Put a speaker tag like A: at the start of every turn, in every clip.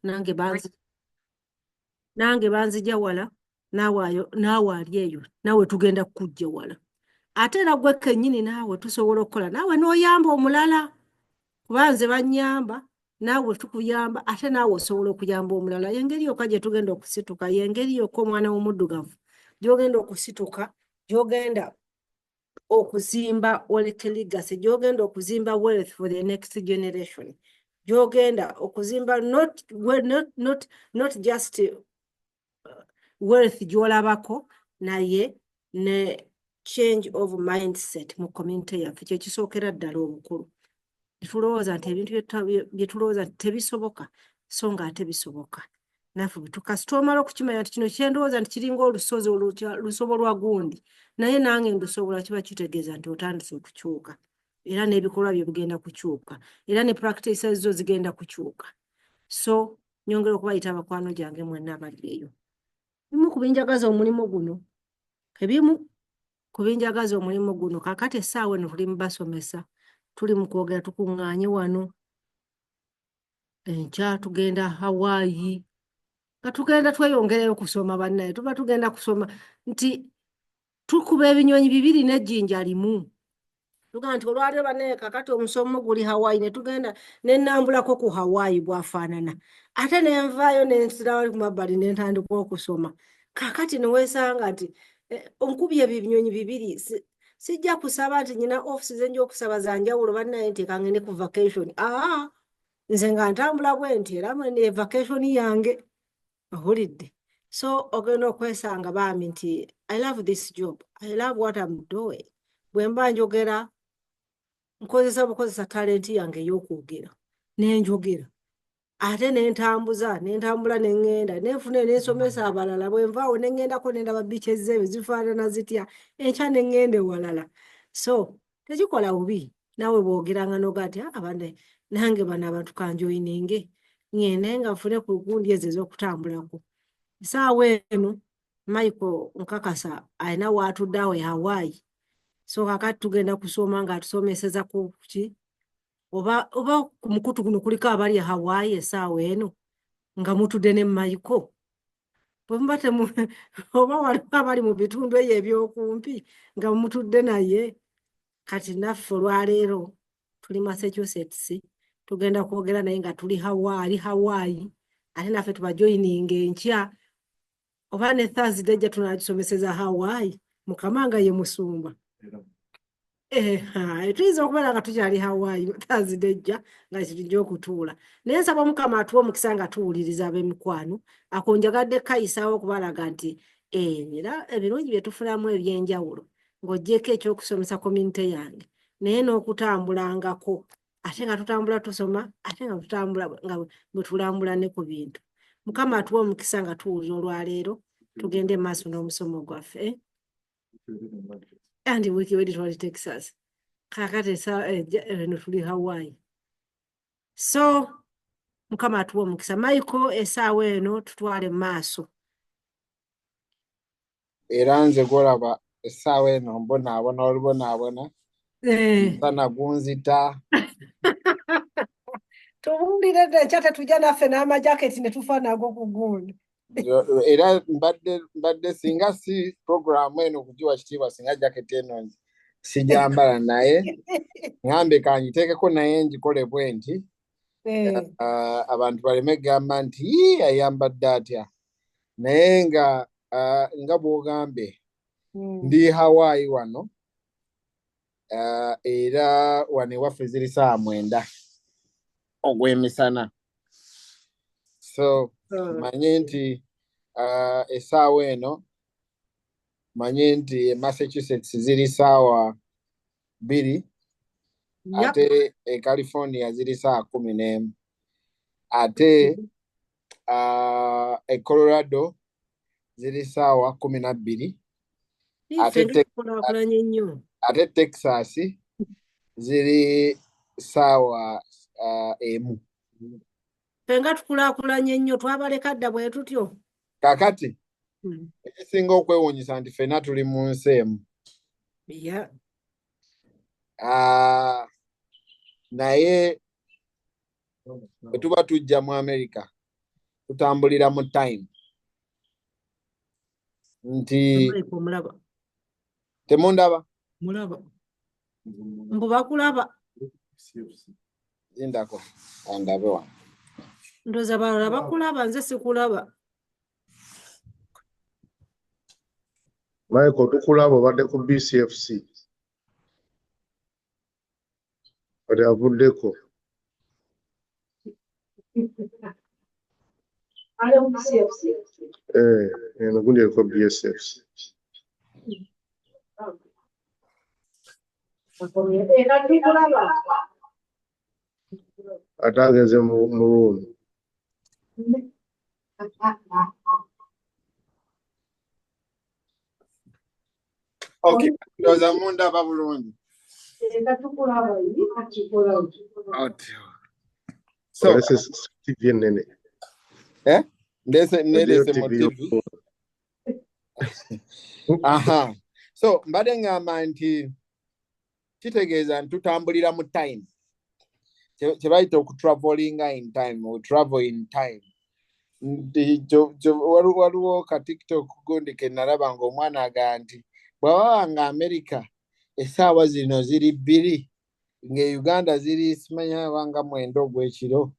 A: Nange banzi, nange banzija wala, naawe naawe ali eyo, naawe tugenda kukujja wala. Ate era gwe kennyini naawe tusobola okukola naawe n'oyamba omulala, kuba nze bannyamba, naawe tukuyamba, ate naawe osobola okuyamba omulala. Y'engeri yokka gye tugenda okusituka, y'engeri yokka omwana w'omuddugavu gy'ogenda okusituka, gy'ogenda okuzimba oleke legacy, gy'ogenda okuzimba wealth for the next generation, gy'ogenda okuzimba not, well, not just wealth gy'olabako, naye ne change of mindset mu community yaffe. Kye kisookera ddala obukulu. Tulowooza nti ebintu bye tulowooza nti tebisoboka, so nga ate bisoboka. Naffe bwe kasita omala okukimanya nti kino kye ndowooza nti kiringa olusozi olusobolwa gundi, naye nange ndusobola, kiba kitegeeza nti otandise okukyuka, era n'ebikolwa byo bigenda kukyuka, era ne practices zo zigenda kukyuka. So nyongera okubayita abakwano gyange mwenna abali eyo. Ebimu ku binjagaza omulimu guno, ebimu ku binjagaza omulimu guno, kaakati essaawa eno tuli mu basomesa, tuli mu kwogera, tukuŋŋaanye wano. Enkya tugenda Hawaii, nga tugenda tweyongerayo okusoma. Bannaye, tuba tugenda kusoma nti tukuba ebinyonyi bibiri n'ejjinja limu. Tugamba nti olwaleero, bannaye, kakati omusomo guli Hawaii, ne tugenda ne nnambulako ku Hawaii bw'afaanana, ate ne nvaayo ne nsira wali ku mabbali ne ntandika okusoma. Kaakati ne weesanga nti nkubye ebinyonyi bibiri. Sijja kusaba nti nyina ofisi ze nja okusaba za njawulo, bannaye, nti kangende ku vacation. Aa, nze nga ntambula bwe nti, era mwene vacation yange owulidde. So ogenda okwesanga baami nti I love this job, I love what I'm doing. Bwe mba njogera, nkozesa bukozesa talenti yange ey'okwogera, nenjogera, ate nentambuza, nentambula, neŋŋenda, nenfuna, nensomesa abalala. Bwe nvaawo ne ŋŋendako ne ndaba beaches zeebyo zifaanana zitya, enkya ne ŋŋenda ewalala. So tekikola bubi naawe bw'ogeranga n'oga nti, "Ah, bane nange bano abantu kanjoyininge, ŋŋende nga nfune ku gundi ezo ez'okutambulako." Essaawa eno Michael nkakasa alina waatudde awo e Hawaii. So kakati tugenda kusoma ng'atusomeseza ku ki, oba ku mukutu guno kuliko abali e Hawaii essaawa eno nga mutudde ne Michael? Bwe muba temu, oba waliwo abali mu bitundu eyo ebyokumpi nga mutudde naye. Kati naffe olwaleero tuli Massachusetts, tugenda kwogera naye nga tuli Hawaii, Hawaii, ate naffe tubajoyininga enkya oba ne Thursday ejja tunagisomeseza Hawaii. Mukama nga ye musumba. Tuyinza okubeera nga tukyali Hawaii Thursday ejja nga kitujja okutuula, naye nsaba Omukama atuwe omukisa nga tuwuliriza ab'emikwano. Ako njagadde kayisaawo okubalaga nti era ebirungi bye tufunamu ebyenjawulo, ng'oggyeko ekyokusomesa community yange, naye n'okutambulangako, ate nga tutambula tusoma, ate nga tutambula nga bwe tulambula ne ku bintu. Mukama atuwe omukisa nga tuwulira olwaleero. Tugende mu maaso n'omusomo gwaffe. Andi wiiki wedi twali Texas, kaakati eno tuli Hawaii. So Mukama atuwe omukisa. Michael, essaawa eno tutwale mu maaso.
B: Era nze gwolaba essaawa eno mbonaabona olubonaabona, musana gunzita.
A: Tubuulire dda, enkya tetujja naffe n'amajaketi ne tufa nago ku gundi.
B: Era mbadde singa si programu eno kugiwa kitiibwa, singa jaketi eno sijambala, naye ŋŋambe kangiteekeko, naye ngikole bwe nti abantu baleme kugamba nti, "Yii, ayambadde atya?" Naye nga nga bw'ogambye, ndi Hawaii wano, era wano ewaffe ziri saawa 9 ogw'emisana. So manye nti essaawa eno, manye nti e Massachusetts ziri saawa 2, ate e California ziri saawa 11, ate e Colorado ziri saawa 12,
A: Ffe nga tukulaakulanye nnyo.
B: Ate Texas ziri saawa 1.
A: Ffe nga tukulaakulanye nnyo, twabaleka dda bwe tutyo.
B: Kaakati ekisinga okwewuunyisa nti ffenna tuli mu nsi emu. Naye bwe tuba tujja mu America, Tutambulira mu time nti
A: Michael omulaba.
B: Temundaba?
A: Mulaba. Mbu bakulaba.
B: Lindako andabe wano.
A: Ndowooza balala bakulaba, nze sikulaba.
C: Michael, tukulaba, obadde ku BCFC. Kati avuddeko. Eh, eno gundi eriko BSFC.
A: Eh, tukulaba.
C: Ate agenze mu room.
B: Okay, ndowooza mundaba bulungi.
A: Tukulaba.
B: Otyo. So
C: Olese TV ennene.
B: Eh, ndese nerese mu
C: TV.
B: TV. Aha, so mbadde ngamba nti kitegeeza nti tutambulira mu time, kye bayita okutravelinga in time. We travel in time nti waliwo ka TikTok gundi ke nalaba ng'omwana agamba nti bw'ababa nga America essaawa zino ziri 2, ng'e Uganda ziri simanya banga 9 ogw'ekiro,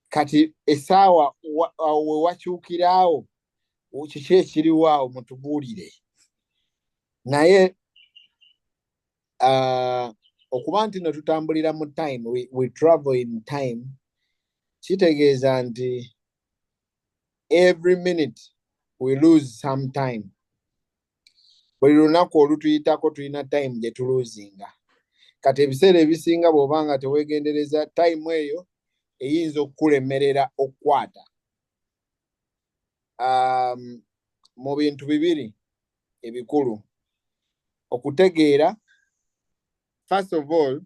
B: kati essaawa awo we wakyukiraawo kiki ekiriwo awo, mutubuulire. Naye okuba nti no tutambulira mu time, we travel in time, kitegeeza nti every minute we lose some time. Buli lunaku olutuyitako tulina time gye tuluzinga. Kati ebiseera ebisinga bw'oba nga teweegendereza, time eyo eyinza okukulemerera okukwata mu bintu bibiri ebikulu okutegeera. First of all,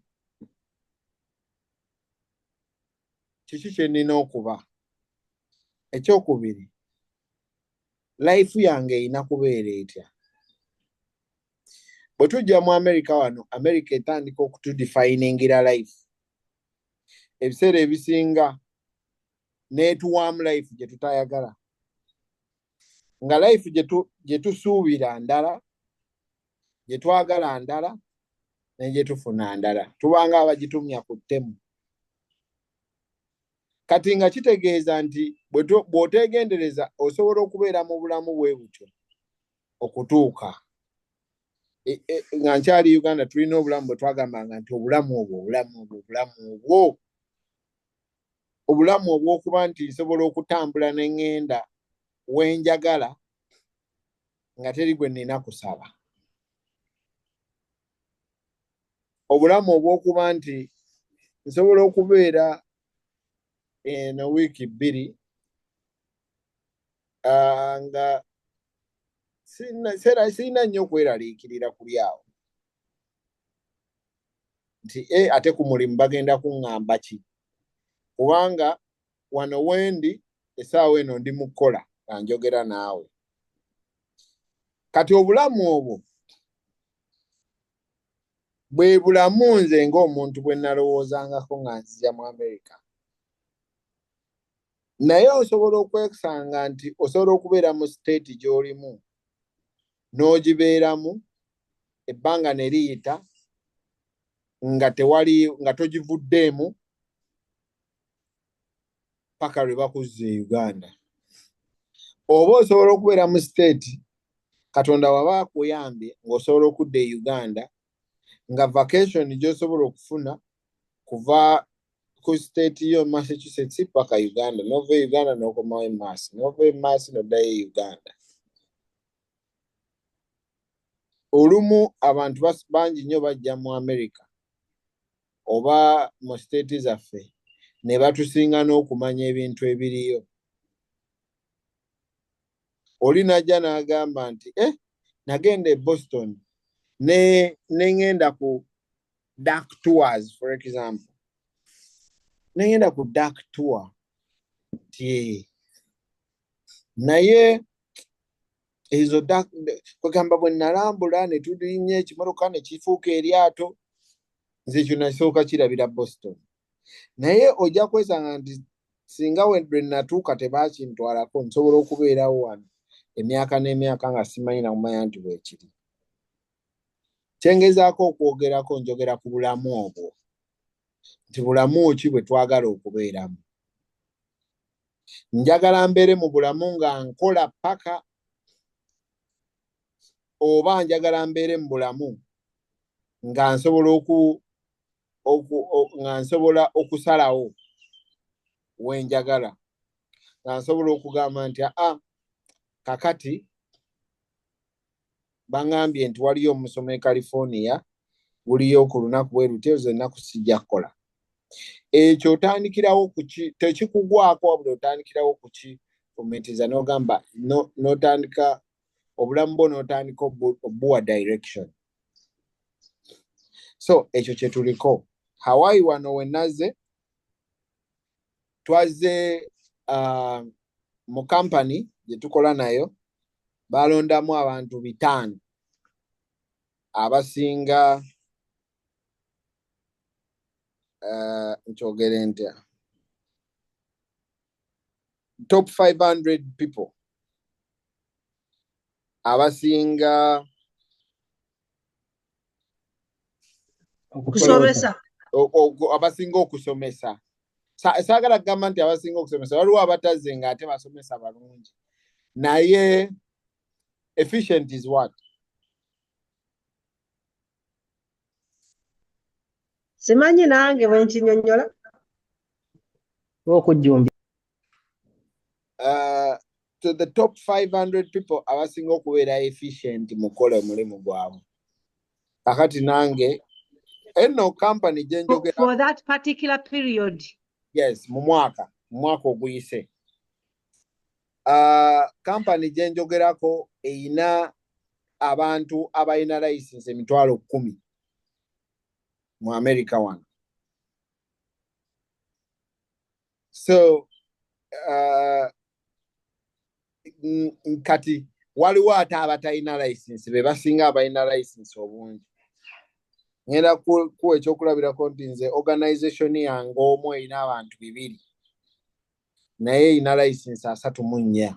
B: kiki kye nnina okuba? Ekyokubiri, life yange erina kubeera etya? Bwe tujja mu America wano, America etandika okutudefiningira life. Ebiseera ebisinga n'etuwaamu life gye tutayagala, nga life gye tusuubira ndala, gye twagala ndala, ne gye tufuna ndala. Tubanga abagitumya ku ttemu. Kati nga kitegeeza nti bw'oteegendereza osobola okubeera mu bulamu bwe butyo okutuuka. Nga nkyali Uganda tulina obulamu bwe twagambanga nti obulamu obwo, obulamu obwo, obulamu obwo, obulamu obw'okuba nti nsobola okutambula ne ŋŋenda we njagala nga teri gwe nnina kusaba. Obulamu obw'okuba nti nsobola okubeera eno wiiki 2 nga sirina nnyo okweraliikirira kuli awo nti ate ku mulimu bagenda kuŋŋamba ki, kubanga wano wendi essaawa eno ndi mu kukola nga njogera naawe. Kati obulamu obwo bwe bulamu nze ng'omuntu bwe nalowoozangako nga nzija mu America. Naye osobola okwesanga nti osobola okubeera mu state gy'olimu n'ogibeeramu ebbanga ne liyita nga tewali, nga togivuddeemu paka lwe bakuzza e Uganda. Oba osobola okubeera mu state Katonda waba akuyambye ng'osobola okudda e Uganda, nga vacation gy'osobola okufuna kuva ku state yo Massachusetts paka Uganda, n'ova e Uganda n'okomawo e Mass, n'ova e Mass n'oddayo e Uganda. Olumu abantu bangi nnyo bajja mu America oba mu state zaffe ne batusinga n'okumanya ebintu ebiriyo. Oli n'ajja n'agamba nti nagenda e Boston ne ŋŋenda ku dark tours, for example, ne ŋŋenda ku dark tour nti naye ezo dark, kwegamba bwe nalambula ne tulinnya ekimotoka ne kifuuka eryato, nze ekyo nasooka kirabira Boston. Naye ojja kwesanga nti Singa lwe natuuka tebakintwalako, nsobola okubeerawo wano emyaka n'emyaka nga simanyi nakumanya nti bwekiri. Kyengezaako okwogerako, njogera ku bulamu obwo, nti bulamu ki bwe twagala okubeeramu. Njagala mbeere mu bulamu nga nkola paka, oba njagala mbeere mu bulamu nga nsobola nga nsobola okusalawo wenjagala, nga nsobola okugamba nti aa, kakati baŋŋambye nti waliyo omusomo e California guliyo ku lunaku bwe luti, ezo ennaku sijja kukola. Ekyo otandikirawo kuki, tekikugwako, wabula otandikirawo kukifumitiza n'ogamba n'otandika obulamu bwo, n'otandika obuwa direction. So ekyo kye tuliko Hawaii wano. We nazze, twazze mu kampani gye tukola nayo, balondamu abantu 5 abasinga, nkyogere ntya, top 500 people abasinga
A: kusomesa.
B: Abasinga okusomesa. Saagala kugamba nti abasinga okusomesa, waliwo abatazze nga ate basomesa balungi, naye efficient is what?
A: Simanyi nange bwe nkinyonnyola.
D: Okujjumbira.
B: To the top 500 people abasinga okubeera efficient mu kukola omulimu gwabwe. Kakati nange eno company gye njogera
A: For that particular period.
B: Yes, mu mwaka oguyise. Company gye njogerako eyina abantu abalina license 10,000 mu America wano. So kati waliwo ate abatalina license be basinga abalina license obungi. Ngenda kuwa ekyokulabirako nti nze organization yange omu erina abantu 2, naye erina license 34.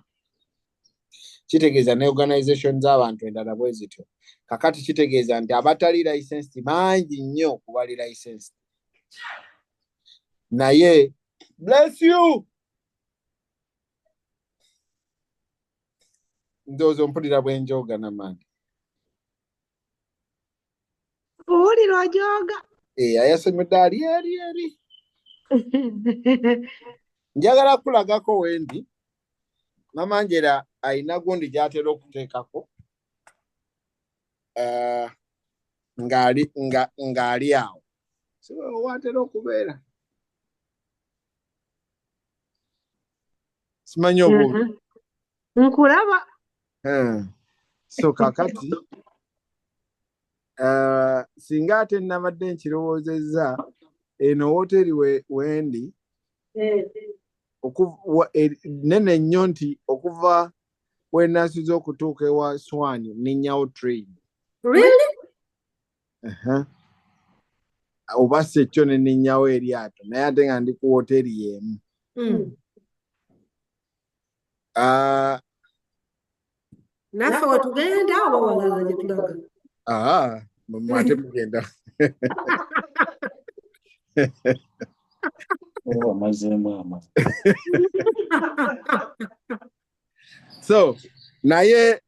B: Kitegeeza ne organization z'abantu endala bwe zityo. Kakati kitegeeza nti abatali licensed bangi nnyo ku bali licensed. Naye bless you, ndowooza ompulira bwe njoga namaani.
A: Owulira ojooga.
B: Eh, ayasemedde ali eri eri. Njagala kulagako wendi. Mama Njera ayina gundi gy'atera okuteekako, ng'ali awo, si watera okubeera, simanyi obubi.
A: Nkulaba.
B: So kakati singa ate nabadde nkirowoozezza, eno wooteri wendi nene nnyo nti okuva we nasuze okutuuka ewa Swan ninnyawo train.
A: Really?
B: Uh-huh. Oba si ekyo ne ninnyawo eryato, naye ate nga ndi ku wooteri y'emu.
A: Naffe wetugenda oba walala gye tulaga?
B: Ah, mwe ate mugenda.
E: Oba amazeemu amaanyi.
B: So naye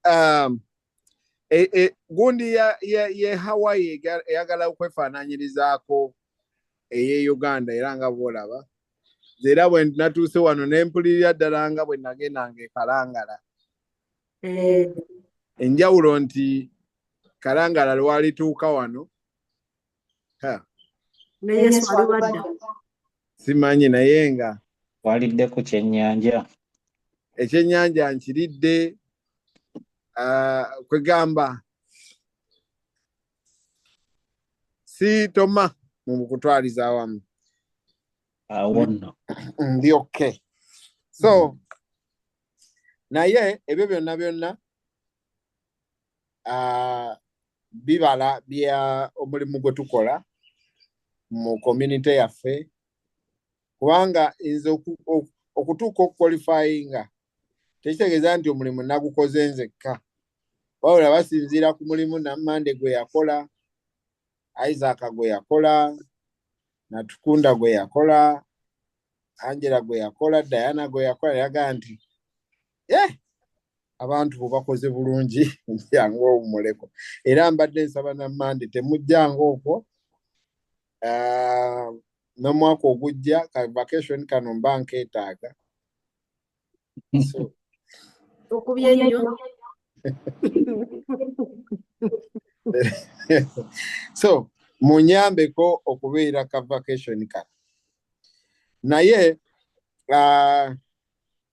B: gundi ya Hawaii eyagala okwefaananyirizaako ey'e Uganda, era nga bw'olaba nze era bwe natuuse wano ne mpulirira ddala nga bwe nagendanga e Kalangala. Enjawulo nti Kalangala lwalituuka wano, ha,
A: Ne Yesu aliwadda.
B: Simanyi, naye nga
E: Walidde ku kyennyanja.
B: Ekyennyanja nkiridde, kwegamba si toma mu kutwaliza awamu.
E: Awo nno.
B: Ndi okay. So naye ebyo byonna byonna bibala bya omulimu gwe tukola mu community yaffe. Kubanga nze okutuuka okuqualifyinga tekitegeeza nti omulimu nagukoze nzekka, wabula basinziira ku mulimu Nammande gwe yakola, Isaac gwe yakola, Natukunda gwe yakola, Angela gwe yakola, Diana gwe yakola. Yagamba nti abantu bo bakoze bulungi, jangu owummuleko. Era mbadde nsaba Nammande temujjanga okwo, n'omwaka ogujja ka vacation kano mba nkeetaaga. So
A: Okubye nnyo.
B: So munyambeko okubeera ka vacation kano, naye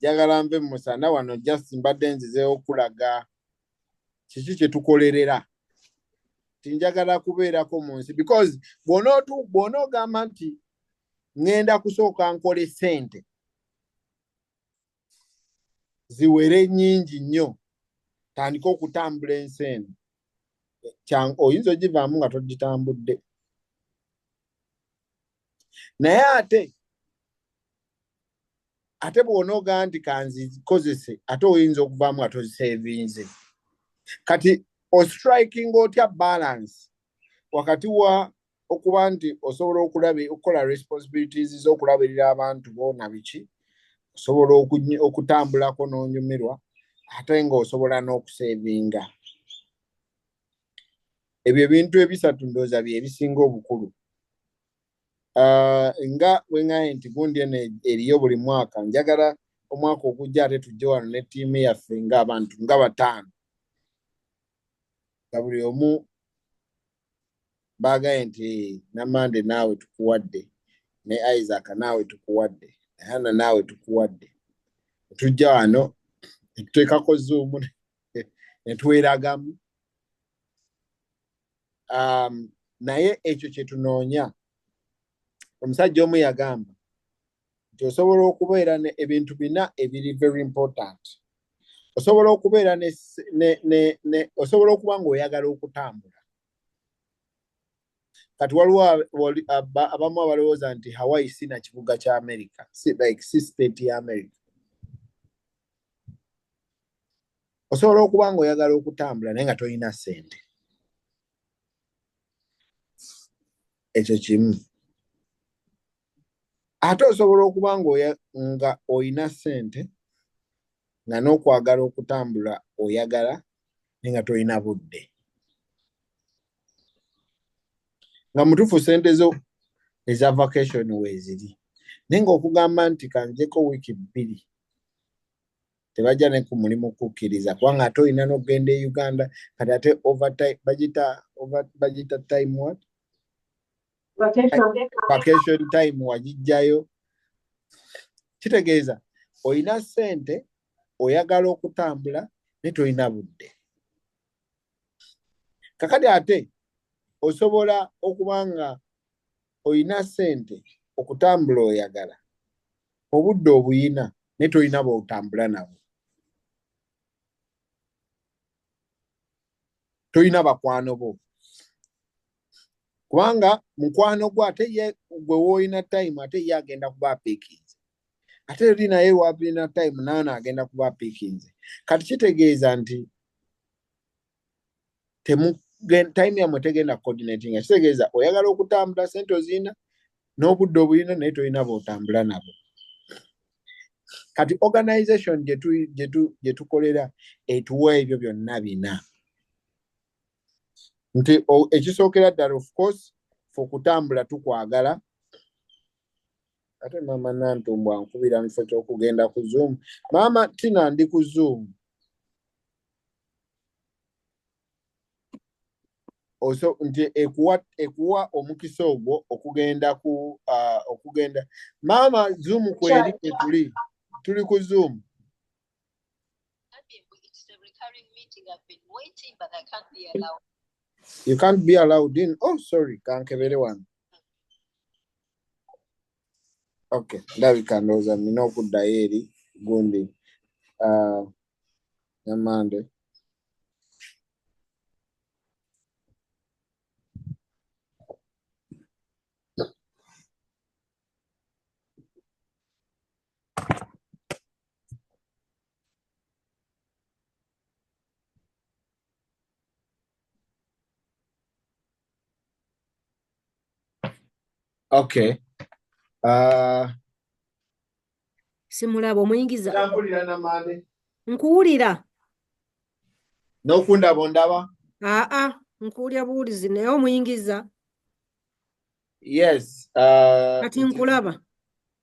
B: njagala nve mu musana wano. Just mbadde nzizeewo okulaga kiki kye tukolerera. Tinjagala kubeerako mu nsi because bw'onoogamba nti ŋŋenda kusooka nkole ssente ziwere nnyingi nnyo, tandika okutambula ensi eno, oyinza ogivaamu nga togitambudde. Naye ate bw'onoogamba nti kanzikozese, ate oyinza okuvaamu nga tozisevinze. Kati ostriking otya balance wakati wa okuba nti osobola okukola responsibilities z'okulabirira abantu bo na biki, osobola okutambulako n'onyumirwa, ate ng'osobola n'okusevinga? Ebyo ebintu ebisatu ndowooza bye bisinga obukulu. Nga bwe ŋŋambye nti gundi eno eriyo buli mwaka, njagala omwaka ogujja ate tujje wano ne ttiimu yaffe ng'abantu nga bataano, nga buli omu baagaye nti Namande naawe tukuwadde, ne Isaac naawe tukuwadde, Hana naawe tukuwadde. Tujja wano ne tuteekako Zoom ne tweragamu. Naye ekyo kye tunoonya. Omusajja omu yagamba nti osobola okubeera ne ebintu bina ebiri very important. Osobola okubeera ne, ne, ne, ne osobola okuba ng'oyagala okutambula. Kati waliwo abamu abalowooza nti Hawaii si na kibuga kya America, si, like, si state ya America. Osobola okuba ng'oyagala okutambula naye nga tolina ssente, ekyo kimu. Ate osobola okuba nga oyina ssente nga n'okwagala okutambula oyagala naye nga tolina budde, nga mutuufu ssente zo eza vacation weeziri, naye ng'okugamba nti kanjeko wiiki 2 tebajja ne ku mulimu kukkiriza, kubanga ate olina n'okugenda e Uganda. Kati ate overtime bagita over, bagita time what?
A: Vacation.
B: Vacation time wagijjayo. Kitegeeza olina ssente, oyagala okutambula naye tolina budde. Kakati ate osobola okuba nga olina ssente, okutambula oyagala, obudde obuyina, naye tolina bw'otambula nabo, tolina bakwano bo, kubanga mukwano gwo ate ye gwe woolina time ate ye agenda kuba apiikinze, ate eri naye lwapirina time naana agenda kuba apiikinze. Kati kitegeeza nti time yammwe tegenda coordinating. Kitegeeza oyagala okutambula, sente ozirina n'obudde obulina, naye tolina bw'otambula nabo. Kati organization gye tukolera etuwa ebyo byonna bina, nti ekisookera ddala, of course, fe okutambula tukwagala. Ate maama Nantumbwa ankubira mu kifo ky'okugenda ku Zoom. Maama Tina, ndi ku Zoom. Oso nti ekuwa omukisa ogwo okugenda ku okugenda maama Zoom kweri kwetuli tuli ku Zoom.
D: It's a recurring meeting. I've been waiting, but I can't be allowed.
B: You can't be allowed in? Oh, sorry, kankebere wano. Okay, ndabika ndowooza nina okuddayo eri gundi Namande. Okay.
A: Simulaba omuyingiza.
B: Nampulira Namande.
A: Nkuwulira.
B: N'okundaba ondaba?
A: Aa, nkuwulira buwulizi naye omuyingiza.
B: Yes.
A: Kati nkulaba.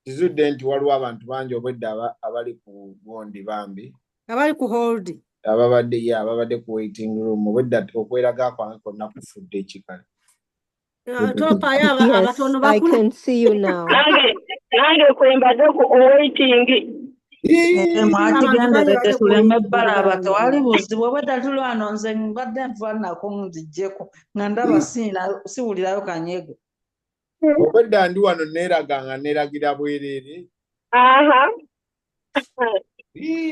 B: Kizudde nti waliwo abantu bangi obwedda abali ku gondi bambi.
A: Abali ku hold.
B: Ababadde ye ababadde ku waiting room obwedda okweraga kwange kwonna kufudde ekikale.
A: Topaayo abatono
F: Yes, I
A: bakulu.
F: can see you now.
G: Nange kwe mbadde ku waiting.
H: Mwatugenderedde tuleme balaba tewali buzibu obwedda tuli wano nze mbadde nfa nako nzijjeko nga ndaba siwulirayo kanyego.
B: Obwedda ndi wano neeraga nga neeragira bwereere.
G: Aha.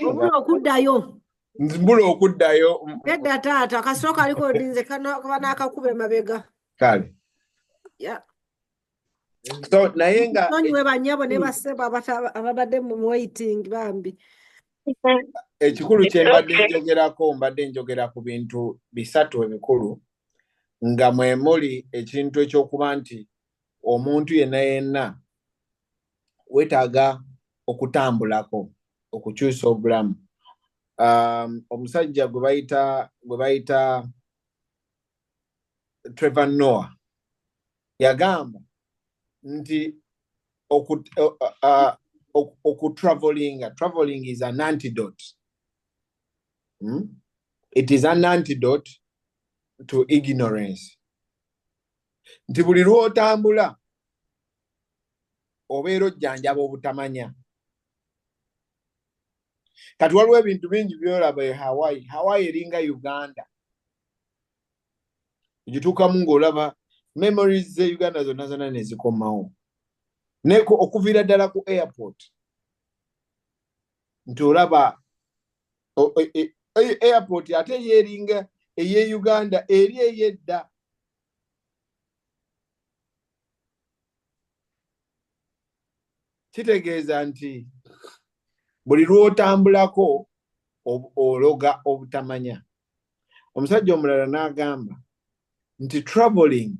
A: Obula okuddayo.
B: Mbula okuddayo.
A: Nedda taata kasooka aliko nze kaba n'akakuba emabega.
B: Kale.
A: Yeah.
B: So naye nga
A: Nsonyiwe bannyabo ne bassebo ababadde mu waiting bambi.
B: Ekikulu kye mbadde njogerako, mbadde njogera ku bintu bisatu ebikulu nga mwe muli ekintu ekyokuba nti omuntu yenna yenna weetaaga okutambulako okukyusa obulamu. Omusajja gwe bayita Trevor Noah yagamba nti okutravelinga, traveling is an antidote. It is an antidote to ignorance. Nti buli lw'otambula obeera ojjanjaba obutamanya. Kati waliwo ebintu bingi by'olaba e Hawaii. Hawaii eringa Uganda. Ogituukamu ng'olaba memories ze Uganda zonna zonna ne zikomawo. Neko okuviira ddala ku airport. Nti olaba airport ate ye eringa ey'e Uganda eri ey'edda. Kitegeeza nti buli lw'otambulako ologa obutamanya. Omusajja omulala n'agamba nti traveling,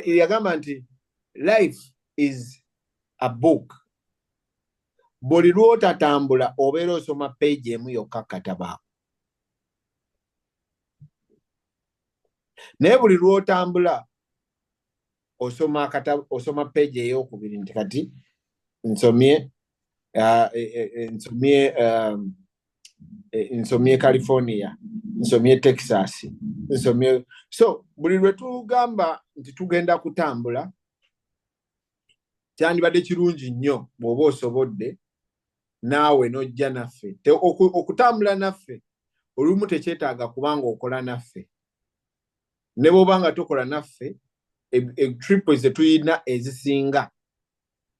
B: yagamba nti life is a book. Buli lw'otatambula obeera osoma page emu yokka katabaako. Naye buli lw'otambula osoma page ey'okubiri nti kati nsomye nsomye California, nsomye Texas, nsomye. So buli lwe tugamba nti tugenda kutambula kyandibadde kirungi nnyo bw'oba osobodde naawe n'ojja naffe. Okutambula naffe olumu tekyetaaga kubanga okola naffe. Ne bw'oba nga tokola naffe, trip ze tuyina ezisinga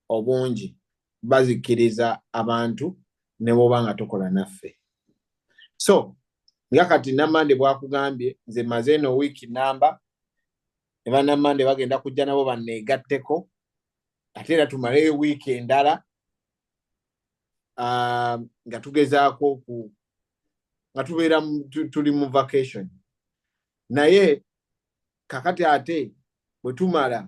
B: obungi bazikkiriza abantu ne bw'oba nga tokola naffe. So nga kati Namande bw'akugambye nze maze eno wiiki namba ne bannamande bagenda kujja nabo banneegatteko ate era tumaleyo wiiki endala nga tugezaako nga tubeera tuli mu vacation. Naye kakati ate bwe tumala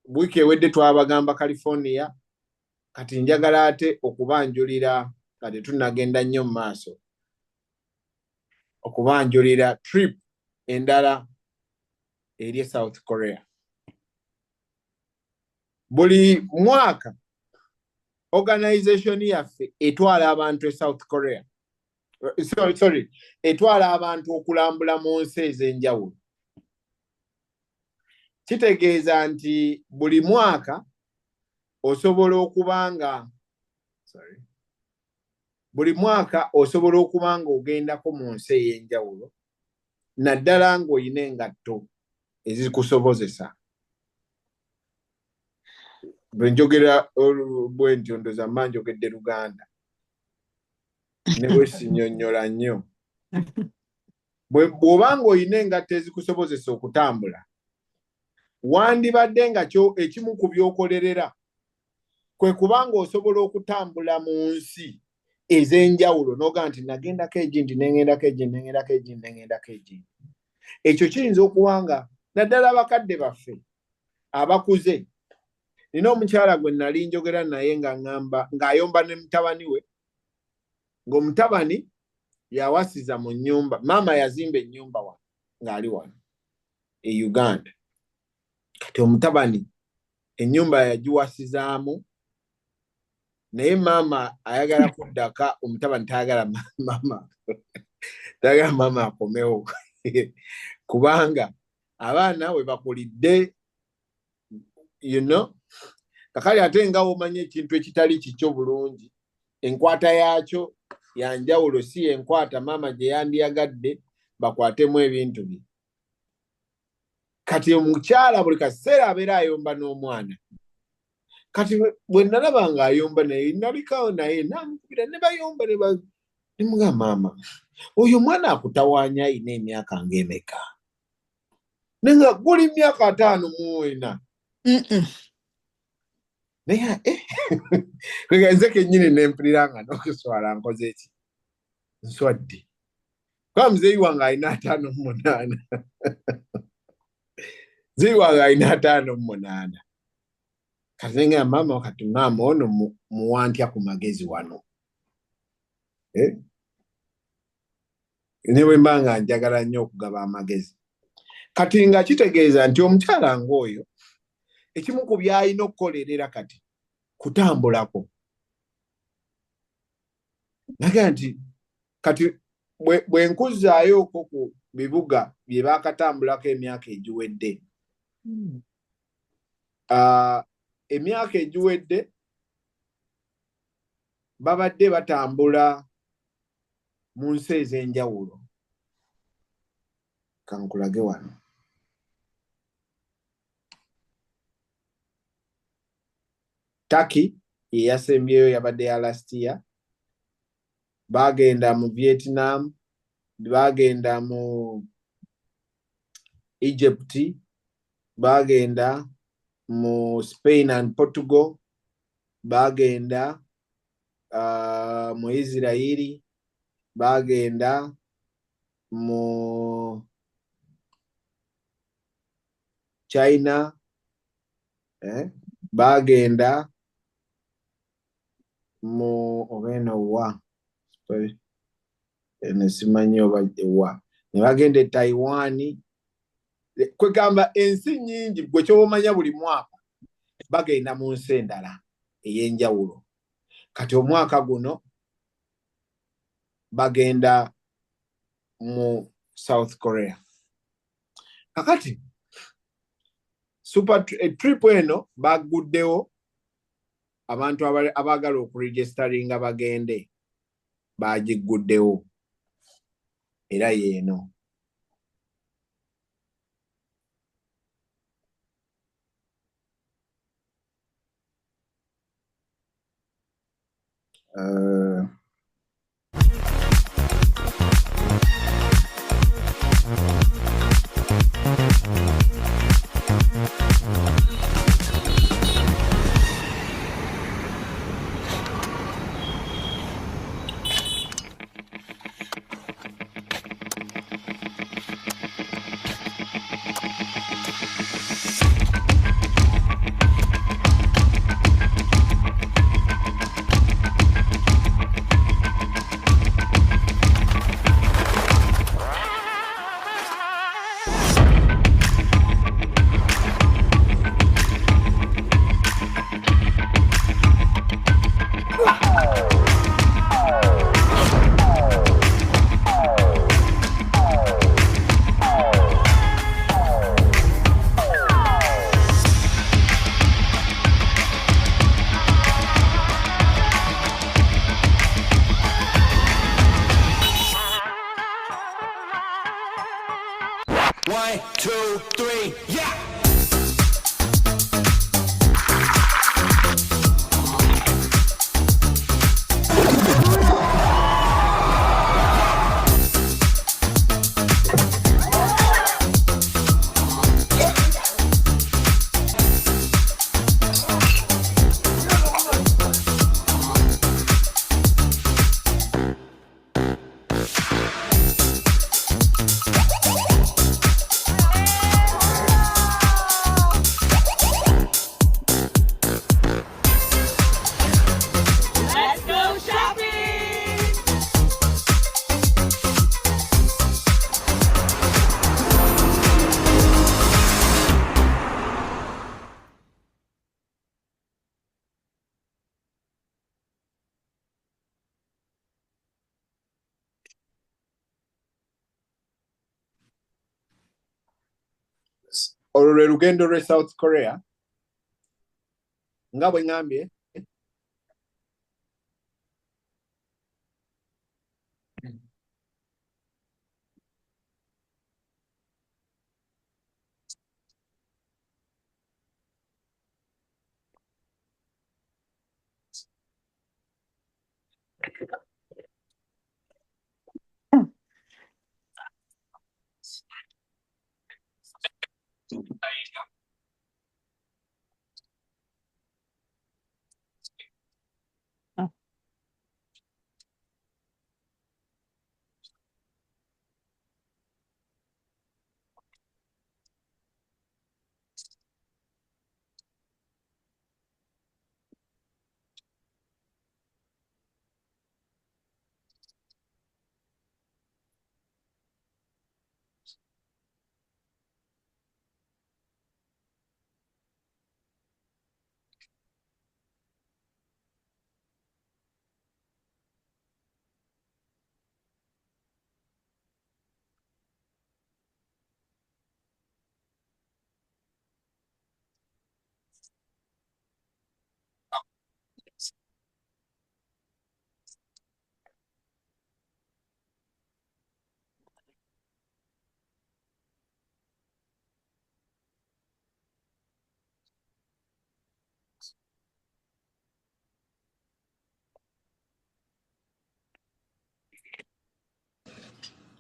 B: wiiki ewedde twabagamba California, kati njagala ate okubanjulira nga tetunnagenda nnyo mu maaso okubanjulira trip endala eri e South Korea. Buli mwaka organization yaffe etwala abantu e South Korea. Sorry, etwala abantu okulambula mu nsi ez'enjawulo. Kitegeeza nti buli mwaka osobola okubanga buli mwaka osobola okubanga ogendako mu nsi ey'enjawulo naddala ng'olina engatto ezikusobozesa. Bwe njogera bwe ntyo ndowooza mba njogedde Luganda ne bwe sinnyonnyola nnyo. Bw'oba ng'olina engatto ezikusobozesa okutambula, wandibadde nga kyo ekimu ku by'okolerera kwe kubanga osobola okutambula mu nsi ez'enjawulo n'ogamba nti nagendako egindi, nengendako egindi, nengendako egindi, nengendako egindi. Ekyo kiyinza okuba nga naddala abakadde baffe Abakuze, nina omukyala gwe nali njogera naye nga ŋŋamba ng'ayomba ne mutabani we, ng'omutabani yawasiza mu nnyumba, maama yazimba ennyumba wano ng'ali wano e Uganda. Kati omutabani ennyumba yagiwasizaamu, naye maama ayagala kuddaka, omutabani tayagala maama, tayagala maama akomewo kubanga abaana we bakulidde, Kakale ate nga w'omanyi ekintu ekitali kikyo bulungi, enkwata yaakyo ya njawulo, si enkwata maama gye yandiyagadde bakwatemu ebintu bye. Kati omukyala buli kaseera abeera ayomba n'omwana. Kati bwe nalaba ng'ayomba naye, nalikawo naye namukubira ne bayomba ne nemugamba, maama, oyo omwana akutawaanya ayina emyaka ng'emeka? Naye nga guli myaka 54. Naye nze kennyini ne mpulira nga n'okuswala nkoze ki? Nswadde. Kuba muzeeyi wange alina 58. Muzeeyi wange alina 58. Kati ne ngamba maama, kati maama ono muwantya ku magezi wano. Ne bwe mba nga njagala nnyo okugaba amagezi. Kati nga kitegeeza nti omukyala ng'oyo ekimu ku by'alina okukolerera kati kutambulako. Naga nti kati bwe nkuzzaayo okwo ku bibuga bye baakatambulako emyaka egiwedde. Emyaka egiwedde babadde batambula mu nsi ez'enjawulo. Kankulage wano. Turkey ye yasembyeyo, yabadde ya last year. Bagenda mu Vietnam, bagenda mu Egypt, bagenda mu Spain and Portugal, bagenda mu Israeli, bagenda mu China, bagenda mu oba eno wa eno simanyi oba wa, ne bagenda e Taiwan. Kwegamba ensi nnyingi gwe ky'omanya buli mwaka bagenda mu nsi endala ey'enjawulo. Kati omwaka guno bagenda mu South Korea. Kakati super trip eno baguddewo abantu abaagala okuregisteringa bagende, bagigguddewo era yeeno.
F: 1, 2, 3, yeah!
B: Olwo lwe lugendo lw'e South Korea nga bwe ŋŋambye.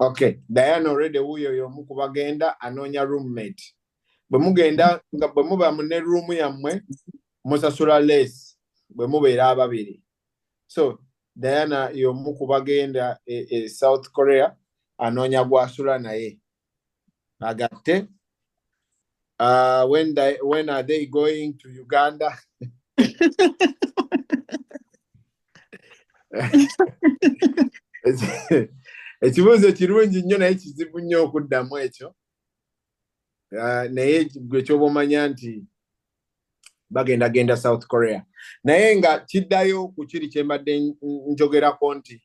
B: Okay, Diana already wuyo y'omu ku bagenda anoonya roommate. Bwe mugenda nga bwe muba ne room yammwe musasula less bwe mubeera ababiri. So Diana y'omu ku bagenda e South Korea anoonya gw'asula naye. Agatte when are they going to Uganda? Ekibuuzo kirungi nnyo naye kizibu nnyo okuddamu ekyo. Naye gwe kyoba omanya nti bagenda genda South Korea. Naye nga kiddayo ku kiri kye mbadde njogerako nti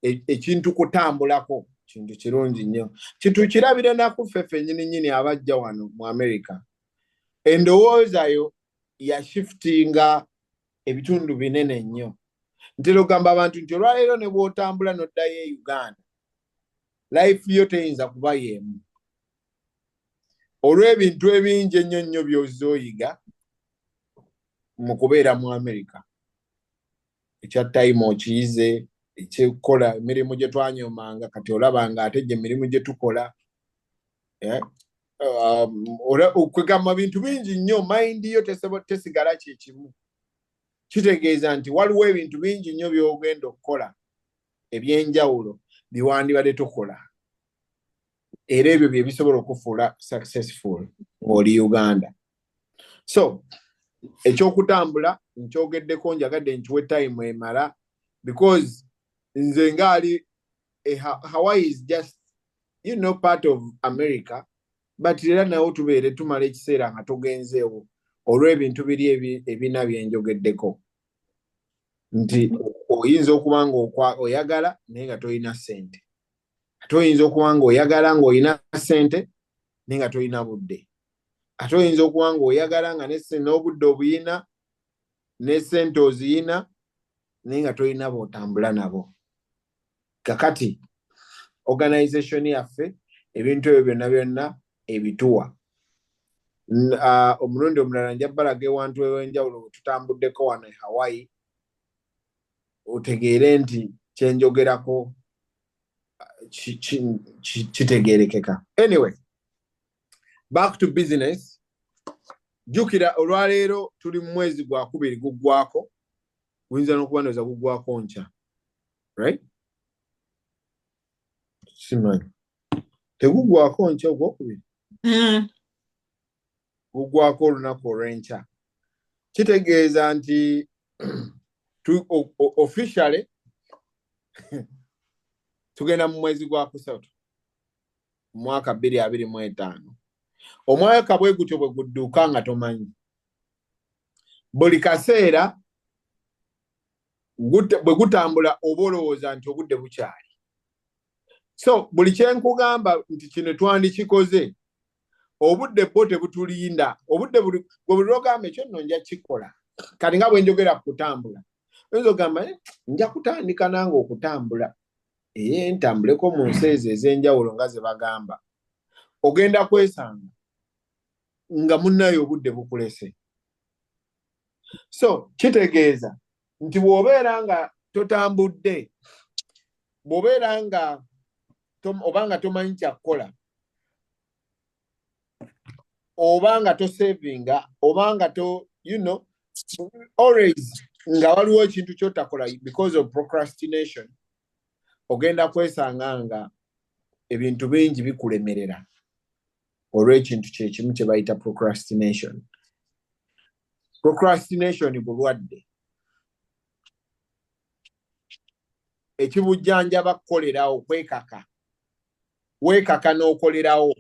B: ekintu kutambulako kintu kirungi nnyo. Kitukirabire naku ffe ffennyini nnyini abajja wano mu America. Endowooza yo yashiftinga ebitundu binene nnyo. Ntera okugamba abantu nti olwaleero ne bw'otambula n'oddayo e Uganda, life yo teyinza kuba y'emu. Olw'ebintu ebingi ennyo nnyo by'ozze oyiga mu kubeera mu America. Ekya time okiyize, ekyokukola emirimu gye twanyoomanga kati olaba nga ate gye emirimu gye tukola. Kwegamba bintu bingi nnyo, mind yo tesigala kye kimu. Kitegeeza nti waliwo ebintu bingi nnyo by'ogenda okukola ebyenjawulo bye wandibadde tokola. Era ebyo bye bisobola okufuula successful ng'oli Uganda. So ekyokutambula nkyogeddeko, njagadde nkiwe time emala because nze ngaali Hawaii is just part of America, but era nawo tubeere tumala ekiseera nga togenzeewo olw'ebintu biri ebina bye njogeddeko. Nti oyinza okuba nga oyagala naye nga tolina ssente. Ate oyinza okuba nga oyagala ng'olina ssente naye nga tolina budde. Ate oyinza okuba nga oyagala nga n'obudde obuyina ne ssente oziyina naye nga tolina b'otambula nabo. Kakati organization yaffe ebintu ebyo byonna byonna ebituwa. Omulundi omulala nja balaga ewantu ew'enjawulo bwe tutambuddeko wano e Hawaii, otegeere nti kye njogerako kitegeerekeka. Anyway, back to business. Jjukira olwaleero tuli mu mwezi gwa kubiri guggwako, guyinza n'okuba ndowooza guggwako nkya, right? Simanyi. Teguggwako nkya ogwokubiri? Guggwako olunaku olw'enkya. Kitegeeza nti officially tugenda mu mwezi gwa kusatu mwaka 2025. Omwaka bwe gutyo bwe gudduka nga tomanyi. Buli kaseera bwe gutambula oba olowooza nti obudde bukyali. So buli kye nkugamba nti kino twandikikoze, Obudde bwo tebutulinda. Obudde buli gwe buli lw'ogamba ekyo nno nja kukikola. Kati nga bwe njogera ku kutambula, oyinza okugamba nja kutandika nange okutambula, ntambuleko mu nsi ezo ez'enjawulo nga ze bagamba. Ogenda kwesanga nga munnayo obudde bukulese. So kitegeeza nti bw'obeera nga totambudde, bw'obeera nga oba nga tomanyi kya kukola, oba nga tosavinga, oba nga to always nga waliwo ekintu ky'otakola because of procrastination, ogenda kwesanga nga ebintu bingi bikulemerera olw'ekintu kyekimu kye bayita procrastination. Procrastination bulwadde, ekibujjanjaba kukolerawo, kwekaka, weekaka n'okolerawo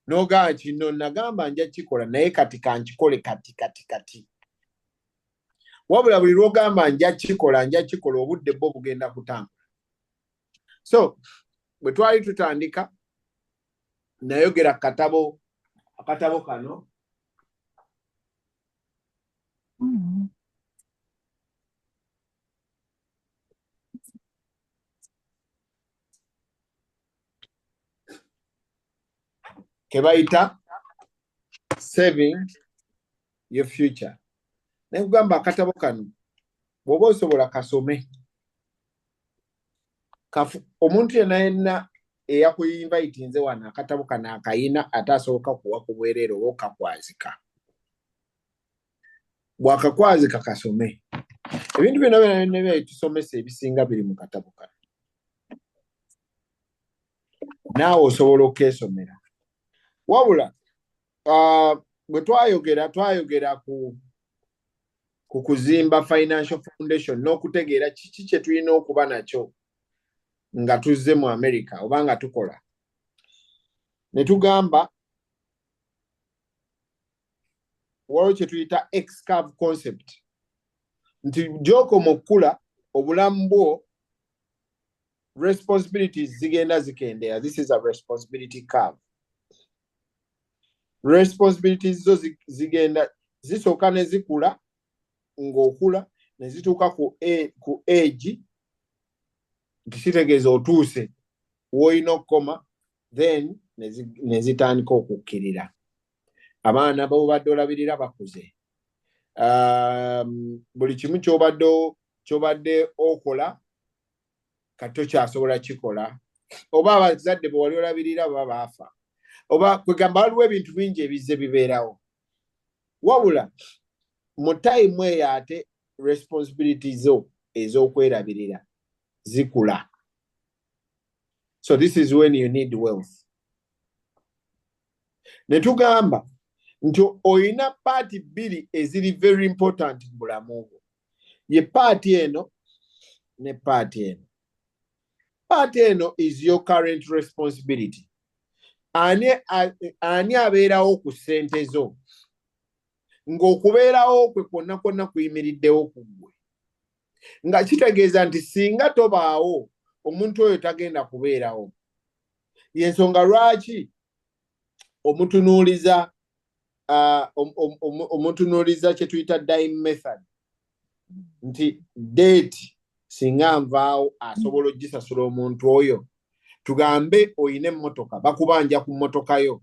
B: n'ogamba kino nagamba nja kikola naye kati kankikole kati kati kati. Wabula buli lw'ogamba nja kikola, nja kikola, obudde bwo bugenda kutambula. So bwe twali tutandika nayogera ku katabo, akatabo kano ke bayita Saving Your Future. Naye kugamba akatabo kano bw'oba osobola kasome. Omuntu yenna yenna eyakuinvitinze wano akatabo kano akayina, ate asoboka kuwa ku bwereere oba okakwazika. Bw'akakwazika kasome. Ebintu byonna byonna byonna byetusomesa ebisinga biri mu katabo kano. Naawe osobola okkeesomera. Wabula bwe twayogera ku kuzimba financial foundation n'okutegeera kiki kye tulina okuba nakyo nga tuzze mu America oba nga tukola. Ne tugamba waliwo kye tuyita X-curve concept, nti gy'okoma okukula obulamu bwo responsibilities zigenda zikendeera. This is a responsibility curve. Responsibilities zo zigenda zisooka ne zikula ng'okula ne zituuka ku age nti kitegeeza otuuse w'olina okukoma, then ne zitandika okukkirira. Abaana b'obadde olabirira bakuze, buli kimu ky'obadde okola kati tokyasobola kikola, oba abazadde be wali olabirira baba baafa, oba kwegamba waliwo ebintu bingi ebizze bibeerawo. Wabula mu time eyo ate responsibility zo ez'okwerabirira zikula. So this is when you need wealth. Ne tugamba nti oyina part bbiri eziri very important mu bulamu bwo, ye part eno ne part eno. Part eno is your current responsibility. Ani abeerawo ku ssente zo ng'okubeerawo kwe kwonna kwonna kuyimiriddewo ku ggwe, nga kitegeeza nti singa tobaawo omuntu oyo tagenda kubeerawo. Yensonga lwaki omutunuuliza omutunuuliza kye tuyita dime method, nti debt singa nvaawo asobola ogisasula omuntu oyo. Tugambe oyina emmotoka, bakubanja ku mmotoka yo,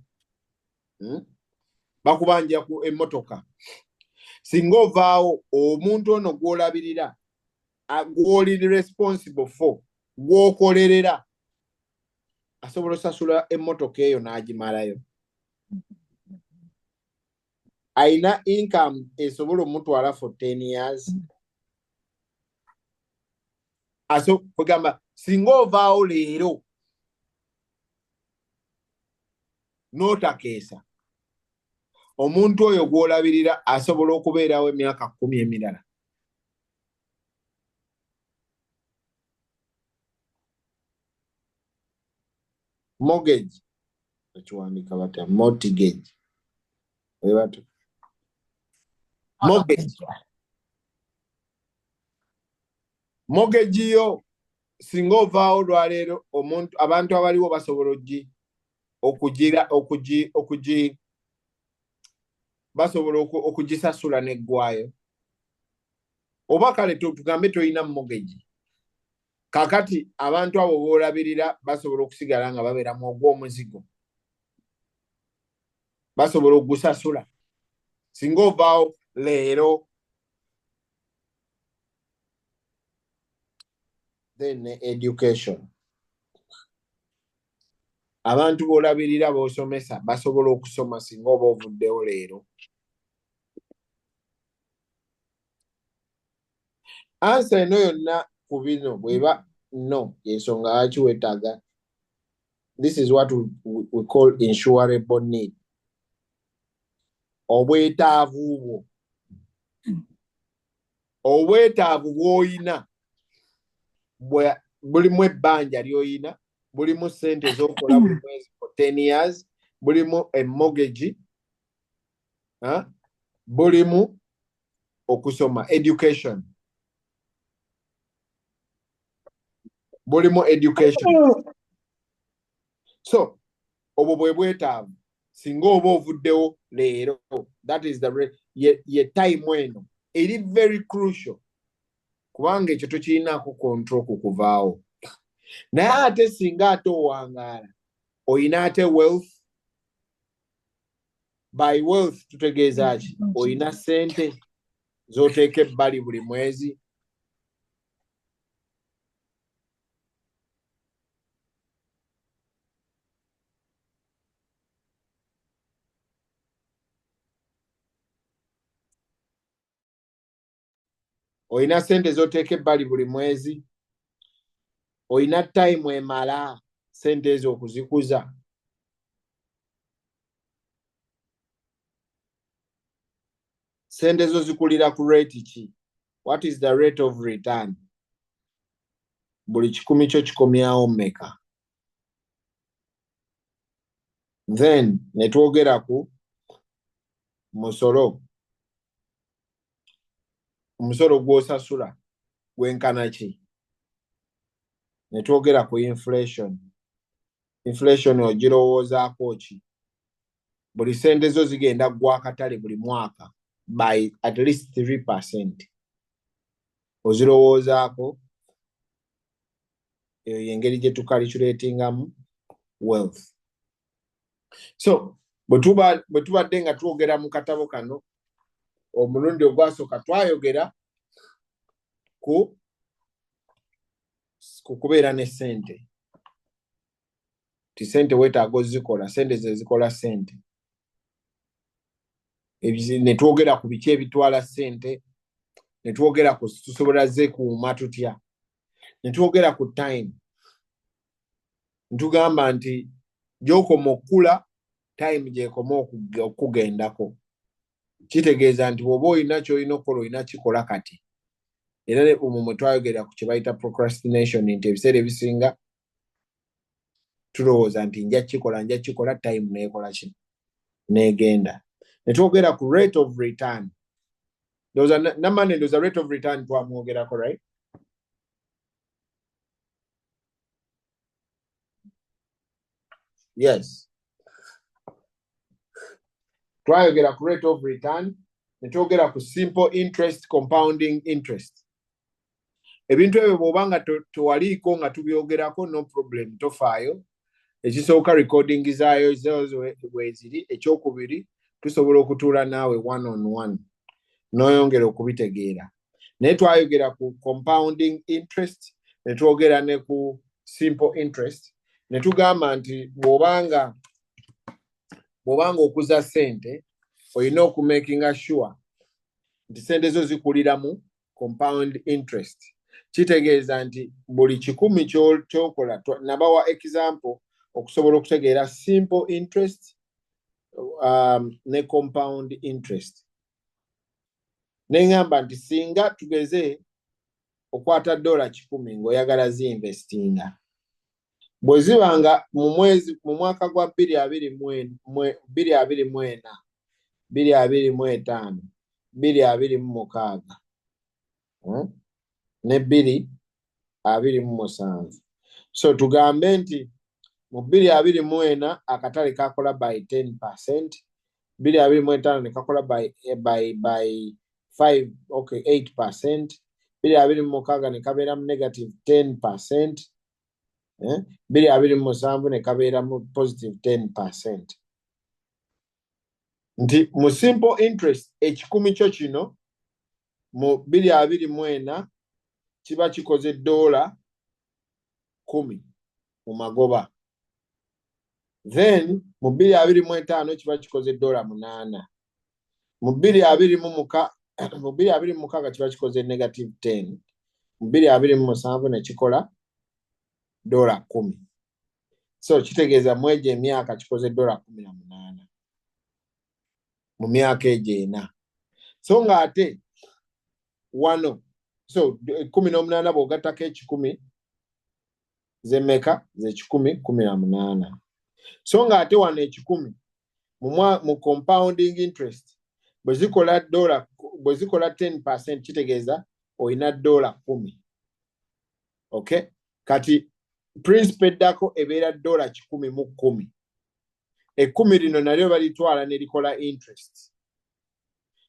B: Bakubanja ku emmotoka, singa ovaawo omuntu ono gw'olabirira, gw'oli responsible for, gw'okolerera, asobola osasula emmotoka eyo n'agimalayo? Ayina income esobola omutwala for 10 years? Aso kugamba singa ovaawo leero n'otakeesa, omuntu oyo gw'olabirira asobola okubeerawo emyaka 10 emirala? Mortgage ekiwandiika batya? Mortgage bwe batyo, mortgage. Mortgage yo singa ovaawo olwaleero, omuntu, abantu abaliwo basobola Okugira okugi okugi basobola okugisasula neggwayo, oba kale tugambe tolina mortgage. Kakati abantu abo boolabirira basobola okusigala nga babeera mu ogw'omuzigo, basobola okugusasula singa ovaawo leero? Then ne education, abantu b'olabirira, b'osomesa, basobola okusoma singa oba ovuddewo leero? Answer eno yonna ku bino bweba no, yensonga lwaki weetaaga, this is what we call insurable need, obwetaavu bwo, obwetaavu bw'oyina bulimu ebbanja ly'oyina, bulimu ssente z'okola buli mwezi for 10 years, bulimu emortgage, bulimu okusoma, education, bulimu education. So obwo bwe bwetaavu singa oba ovuddewo leero. That is the ye time eno eri very crucial, kubanga ekyo tokirinaako control ku kuvaawo. Naye ate singa ate owangaala, oyina ate wealth. By wealth tutegeeza ki? Oyina ssente z'oteeka ebbali buli mwezi? Oyina ssente z'oteeka ebbali buli mwezi? Oyina time emala ssente ezo okuzikuza? Ssente zo zikulira ku rate ki? What is the rate of return? Buli 100 kyo kikomyawo mmeka? Then ne twogera ku musolo. Omusolo gw'osasula gwenkana ki? Ne twogera ku inflation. Inflation ogirowoozaako ki? Buli ssente zo zigenda ggwa akatale buli mwaka by at least 3%, ozirowoozaako? Eyo yengeri gye tucalculatingamu wealth. So bwe tubadde nga twogera mu katabo kano, omulundi ogwasooka twayogera ku kubeera ne ssente, ti ssente weetaaga ozikola, ssente ze zikola ssente. Ne twogera ku biki ebitwala ssente, ne twogera ku tusobola zeekuuma tutya, ne twogera ku time. Ntugamba nti gy'okoma okukula, time gy'ekoma okugendako. Kitegeeza nti bw'oba olina ky'olina okukola, olina kikola kati. Era omwo mwe twayogera ku kye bayita procrastination, nti ebiseera ebisinga tulowooza nti nja kikola, nja kikola, time neekola ki? N'egenda. Ne twogera ku rate of return. Ndowooza namane, ndowooza rate of return twamwogerako, right? Yes, twayogera ku rate of return, ne twogera ku simple interest, compounding interest. Ebintu ebyo bw'oba nga tewaliiko nga tubyogerako, no problem, tofaayo. Ekisooka, recording zaayo zo weeziri. Ekyokubiri, tusobola okutuula naawe one on one n'oyongera okubitegeera. Naye twayogera ku compounding interest, ne twogera ne ku simple interest, ne tugamba nti bw'obanga okuza ssente, olina okumakinga sure nti ssente zo zikuliramu compound interest. Kitegeeza nti buli 100 ky'okola, nabawa example okusobola okutegeera simple interest ne compound interest. Neŋŋamba nti singa tugeze okwata $100 ng'oyagala zinvestinga, bwe ziba nga mu mwezi, mu mwaka gwa 2024, 2025, 2026, ne 2027, so tugambe nti Mu 2024 akatale kakola by 10%, 2025 ne kakola by 5, okay, 8%, 2026 ne kabeera mu negative 10%, 2027 ne kabeera mu positive 10%. Nti mu simple interest ekikumi kyo kino mu 2024 kiba kikoze $10 mu magoba. Then mu 2025 kiba kikoze $8. Mu 2026 kiba kikoze negative 10. Mu 2027 ne kikola $10. So kitegeeza mu egyo emyaka kikoze $18 mu myaka egyo ena. So ng'ate wano so 18 bw'ogattako ekikumi zemmeka ze 118. So ng'ate wano ekikumi mu compounding interest bwe zikola dola, bwe zikola 10% kitegeeza olina $10. Okay? Kati principal eddako ebeera $110. Ekkumi lino nalyo balitwala ne likola interest.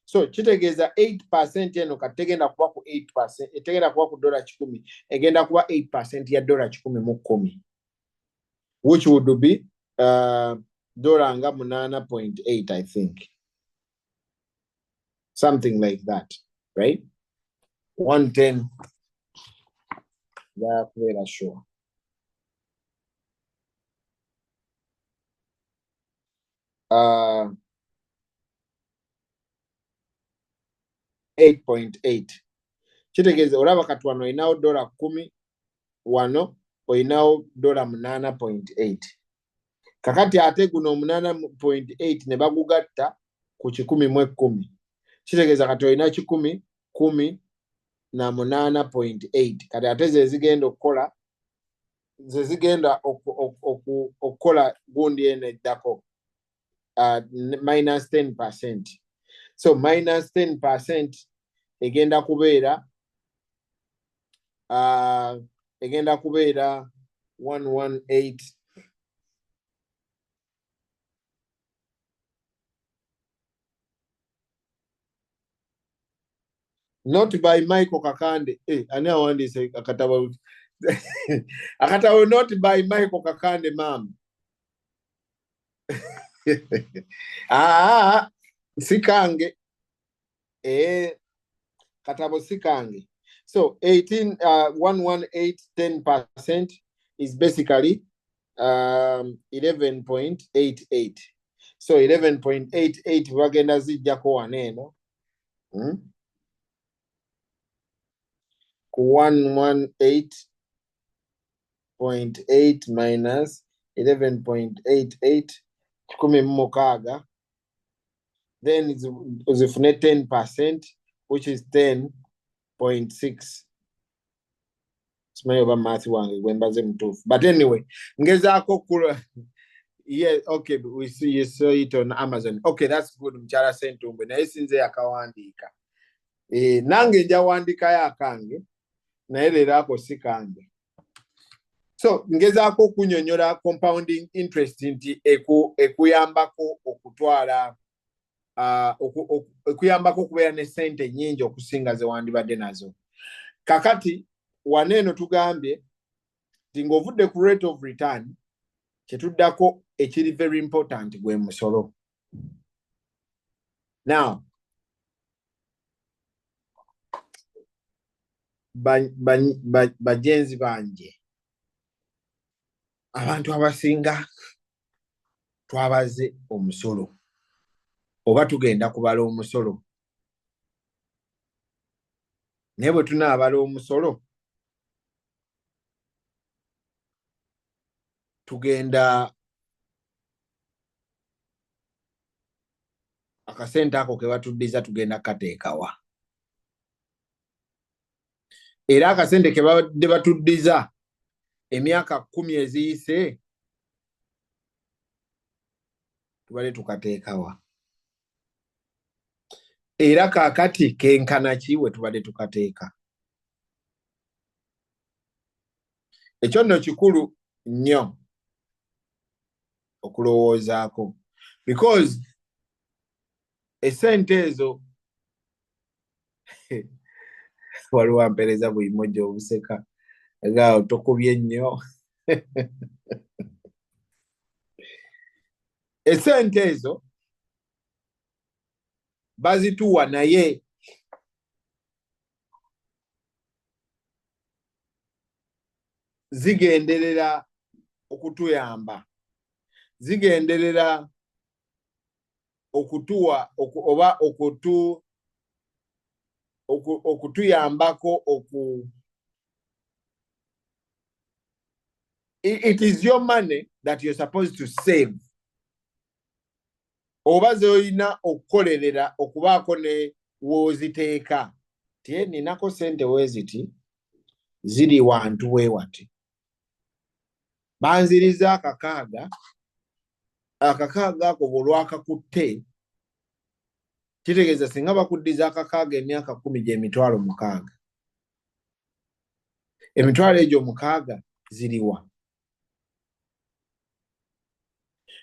B: So kitegeeza 8% eno kati tegenda kuba ku 8%, etegenda kuba ku $100, egenda kuba 8% ya $110, which would be dola nga 8.8, I think. Something like that, right? 110 yakubeera sure. 8.8 kitegeeza olaba kati wano olinawo $10, wano olinawo $8.8. Kakati ate guno 8.8 ne bagugatta ku 110, kitegeeza kati olina 118.8. Kati ate ze zigenda okukola, ze zigenda okukola gundi eno eddako, minus 10%. So minus 10% egenda kubeera 118 not by Michael Kakande. Ani awandiise akatabo? Akatabo not by Michael Kakande, ma'am. Ah, si kange. Katabo si kange. So 18, 118, 10% is basically 11.88. So 11.88 bagenda zijjako wano eno. Ku 118.8 minus 11.88, 16. Then zifune 10%, which is 10.6. Simanyi oba math wange gwe mbaze mutuufu, but anyway ngezaako kula. Yeah, okay, we see you saw it on Amazon. Okay, that's good, mukyala Ssentumbwe, naye sinze yakawandiika. Nange nja wandikayo akange, naye leero ako si kange. So ngezaako okunyonyola compounding interest nti ekuyambako okutwala ekuyambako okubeera ne ssente nnyingi okusinga ze wandibadde nazo. Kakati wano eno tugambye nti ng'ovudde ku rate of return, kyetuddako ekiri very important gwe musolo. Now bajenzi banje, abantu abasinga twabaze omusolo oba tugenda kubala omusolo, naye bwe tunaabala omusolo tugenda akasente ako ke batuddiza tugenda kateekawa, era akasente ke babadde batuddiza emyaka 10 eziyise tubadde tukateekawa, era kaakati kenkana ki we tubadde tukateeka. Ekyo nno kikulu nnyo. Okulowoozaako because esente ezo waliwo ampeereza bu emoji obuseka nga tokubye nnyo. Esente ezo bazituwa, naye zigenderera okutuyamba, zigenderera okutuwa oba okutuyambako oku it is your money that you're supposed to save, oba z'olina okukolerera okubaako ne w'oziteeka ti ninako sente weeziti ziri wantu weewati, banziriza akakaaga. Akakaaga ako bw'olwakakutte kitegeeza singa bakuddiza akakaaga emyaka 10 gy'emitwalo 6. Emitwalo egyo 6 ziriwa?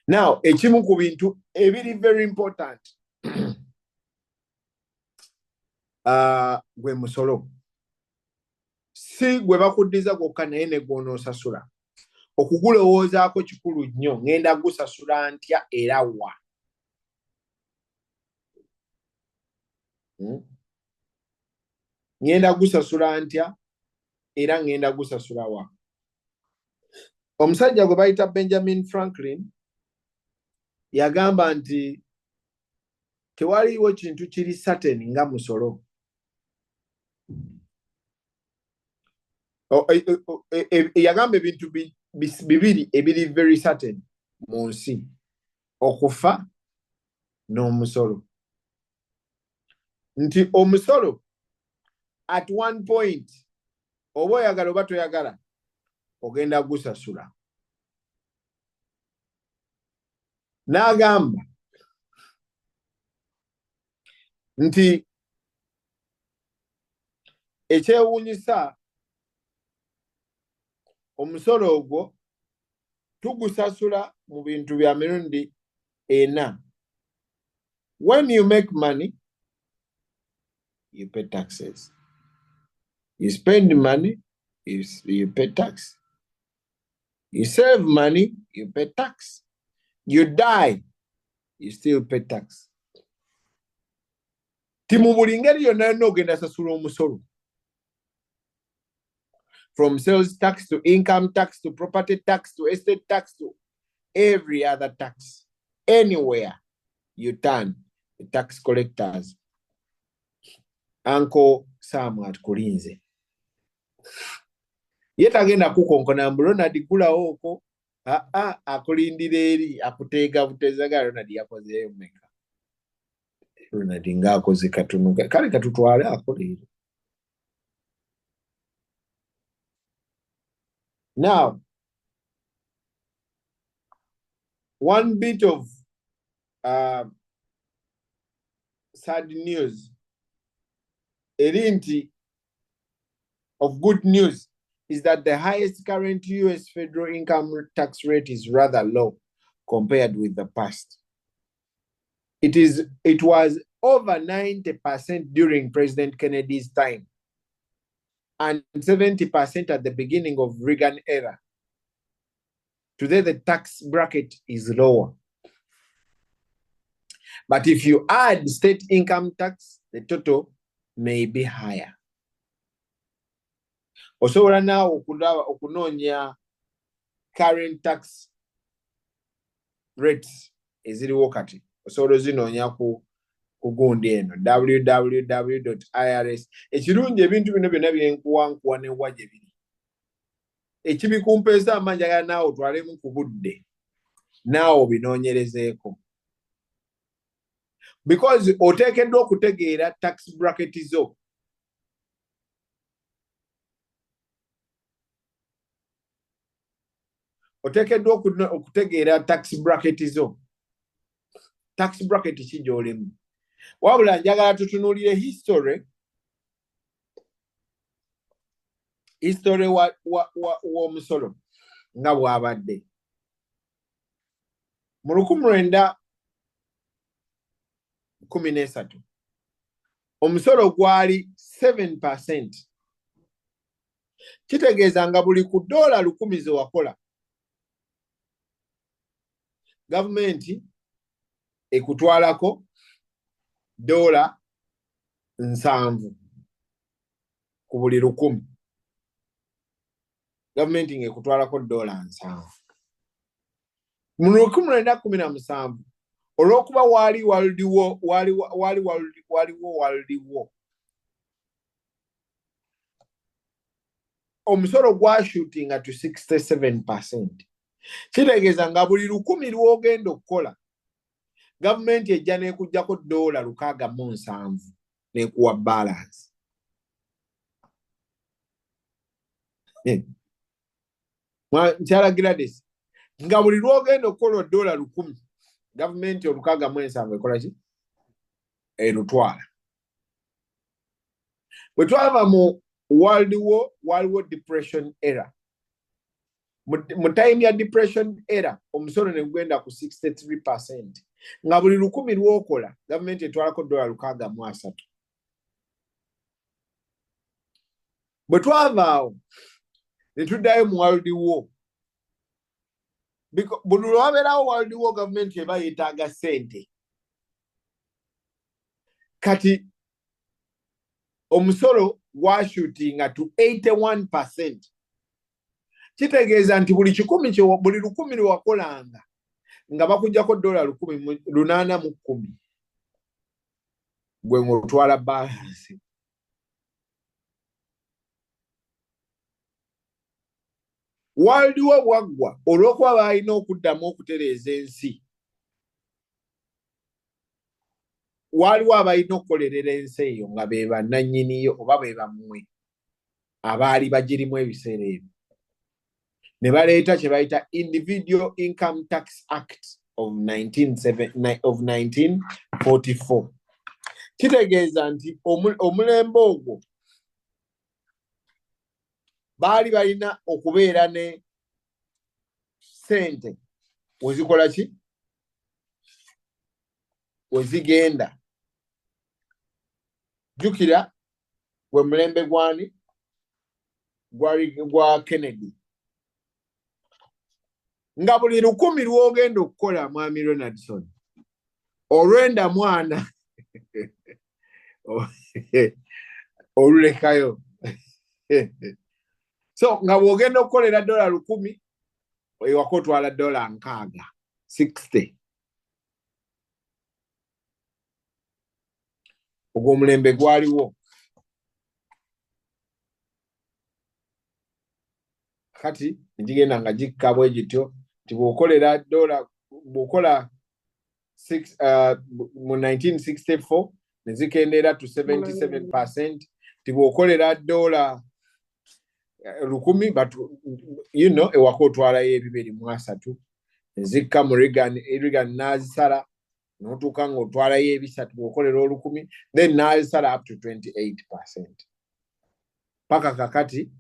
B: Now, ekimu ku bintu ebiri very important gwe musolo, si gwe bakuddiza gwokka naye ne gw'onoosasula. Okugulowoozaako kikulu nnyo. Ŋŋenda gusasula ntya era wa? Ŋŋenda gusasula ntya era ŋŋenda gusasula wa? Omusajja gwe bayita Benjamin Franklin yagamba nti tewaliiwo kintu kiri certain nga musolo. Yagamba ebintu bibiri ebiri very certain mu nsi: okufa n'omusolo. Nti omusolo at one point, oba oyagala oba toyagala, ogenda gusasula. N'agamba nti ekyewuunyisa, omusolo ogwo tugusasula mu bintu bya mirundi ena. When you make money, you pay taxes. You spend money, you pay tax. You save money, you pay tax. You die, you still pay tax. Ti mu buli ngeri yonna yonna ogenda sasula omusolo, from sales tax to income tax to property tax to estate tax to every other tax. Anywhere you turn, the tax collectors, Uncle Sam atukulinze. Ye tagenda kukonkona mbu Ronald gulawo okwo. Aa, akulindira eri, akuteega buteeza ga Ronald yakozeeyo mmeka? Ronald ng'akoze katono, kale katutwale ako leero. Now, one bit of sad news eri nti, of good news is that the highest current US federal income tax rate is rather low compared with the past. It was over 90% during President Kennedy's time and 70% at the beginning of Reagan era. Today, the tax bracket is lower. But if you add state income tax, the total may be higher. Osobola naawe okulaba okunoonya current tax rates eziriwo kati, osobola ozinoonya ku gundi eno www.irs. Ekirungi, ebintu bino byonna byenkuwa nkuwa newa gye biri. Ekibikumpeesa ama njagala naawe otwalemu ku budde naawe obinoonyerezeeko, because oteekeddwa okutegeera tax bracket zo. Oteekeddwa okutegeera tax bracket zo. Tax bracket ki gy'olimu? Wabula njagala tutunuulire history w'omusolo nga bw'abadde. Mu 1913 omusolo gwali 7%. Kitegeeza nga buli ku dola 1,000 ze wakola, gavumenti ekutwalako dola 70 ku buli 1,000. Gavumenti ng'ekutwalako dola 70. Mu 1917 olw'okuba waali waliwo omusolo gwashutinga to 67%. Kitegeeza nga buli 1,000 lw'ogenda okukola, gavumenti ejja n'ekuggyako dola 67 n'ekuwa balance. Nkyala Gladys, nga buli lw'ogenda okukola dola 1,000, gavumenti 67 ekola ki? Erutwala. Bwe twava mu World War, waliwo Depression era. Mu time ya Depression era, omusolo ne gugenda ku 63%. Nga buli 1,000 lw'okola, gavumenti etwalako dola 63. Bwe twava awo, ne tuddayo mu World War. Buli lwabeerawo World War, gavumenti eba yeetaaga ssente. Kati omusolo gwashutinga to 81%. Kitegeeza nti buli 1,000 lwe wakolanga nga bakuggyako dola 810, gwe ng'otwala balance. World War bwaggwa olw'okuba baalina okuddamu okutereeza ensi, waaliwo abalina okukolerera ensi eyo nga be bannannyiniyo oba be bammwe abaali bagirimu ebiseera ebyo. Ne baleeta kye bayita Individual Income Tax Act of 1944. Kitegeeza nti omulembe ogwo baali balina okubeera ne ssente wezikola ki? Wezigenda. Jjukira gwe mulembe gwani? Gwa Kennedy. Nga buli 1,000 lw'ogenda okukola, Mwami Ronaldson, olwenda mwana olulekayo. So nga bw'ogenda okukolera dola 1,000, ewaka otwala dola 60, 60. Ogwo omulembe gwaliwo. Kati negigenda nga gikka bwe gityo nti bw'okolera dola, bw'okola mu 1964 ne zikendeera to 77%. Nti bw'okolera dola 1,000, but you know, ewaka otwalayo 230, ne zikka mu Reagan n'azisala n'otuuka ng'otwalayo 3 bw'okolera 1,000, then n'azisala up to 28%. Paka kakati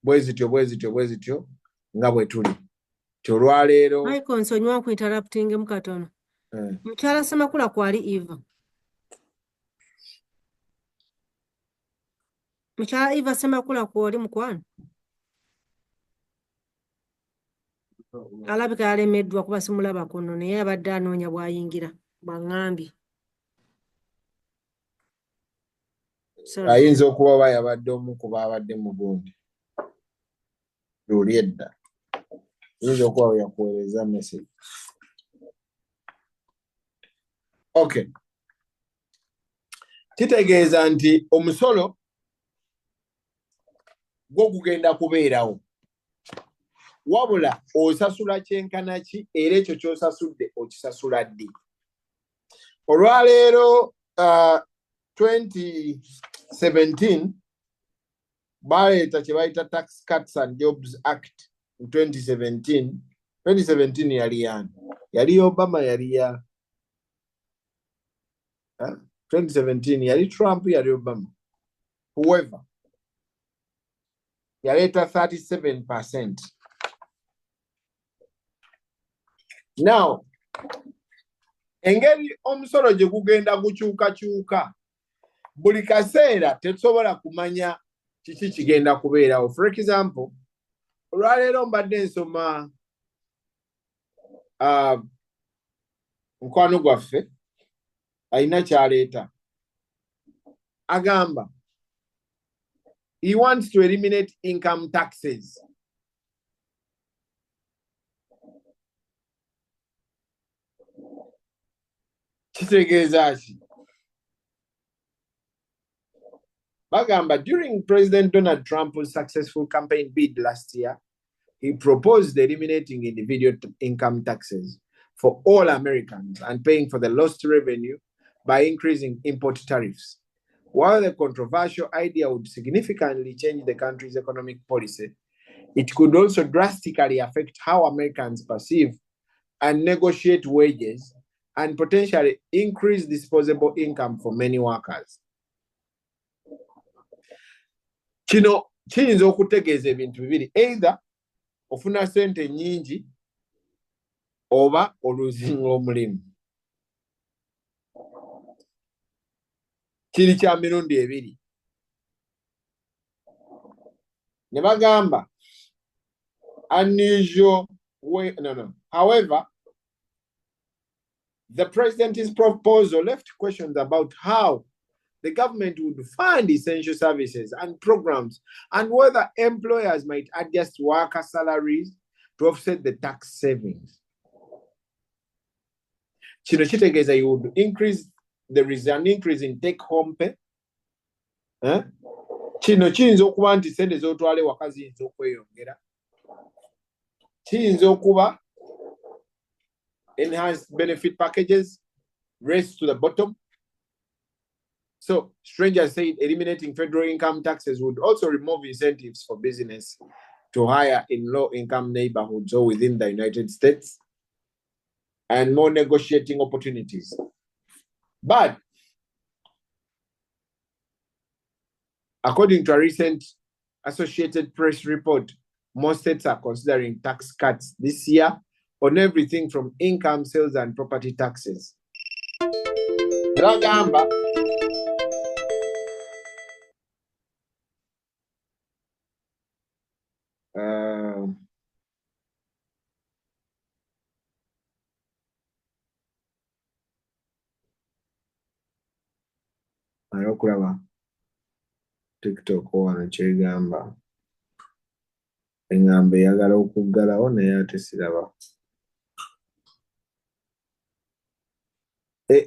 B: bwe zityo bwe zityo bwe zityo nga bwe tuli. Ti olwaleero
A: Michael, nsonyiwa nkuinterruptingemu katono. Mukyala Ssemakula kwali Eva. Mukyala Eva Ssemakula kwoli mukwano? Alabika yalemeddwa kuba simulaba kuno, naye abadde anoonya bw'ayingira bw'aŋŋambye.
B: Ayinza okuba oba yabadde omu ku baabadde mu gundi luli edda. Ayinza okuba we yakuweereza message. Okay. Kitegeeza nti omusolo gwo gugenda kubeerawo. Wabula osasula kyenkana ki, era ekyo ky'osasudde okisasula ddi? Olwaleero 2017 baleeta kye bayita Tax Cuts and Jobs Act mu 2017. 2017 yali yani? Yali Obama, yali ya 2017 yali Trump, yali Obama, whoever. Yaleeta 37%. Now, Engeri omusolo gye gugenda gukyukakyuka buli kaseera tetusobola kumanya kiki kigenda kubeerawo. For example, olwaleero mbadde nsoma mukwano gwaffe alina ky'aleeta, agamba he wants to eliminate income taxes. Kitegeeza ki? Bagamba during President Donald Trump's successful campaign bid last year, he proposed eliminating individual income taxes for all Americans and paying for the lost revenue by increasing import tariffs. While the controversial idea would significantly change the country's economic policy, it could also drastically affect how Americans perceive and negotiate wages and potentially increase disposable income for many workers. Kino kiyinza okutegeeza ebintu bibiri, either ofuna ssente nnyingi oba oluzinga omulimu. Kiri kya mirundi ebiri. Ne bagamba unusual way, no. However, the president's proposal left questions about how the government would fund essential services and programs and whether employers might adjust worker salaries to offset the tax savings. Kino kitegeeza you would increase, there is an increase in take home pay. Eh? Kino kiyinza okuba nti ssente z'otwala ewaka ziyinza okweyongera. Kiyinza okuba enhanced benefit packages, race to the bottom. So Stranger said eliminating federal income taxes would also remove incentives for business to hire in low-income neighborhoods or within the United States and more negotiating opportunities. But according to a recent Associated Press report, most states are considering tax cuts this year on everything from income, sales, and property taxes. Bagamba naye okulaba TikTok wano kyegamba eŋŋamba eyagala okuggalawo naye ate siraba.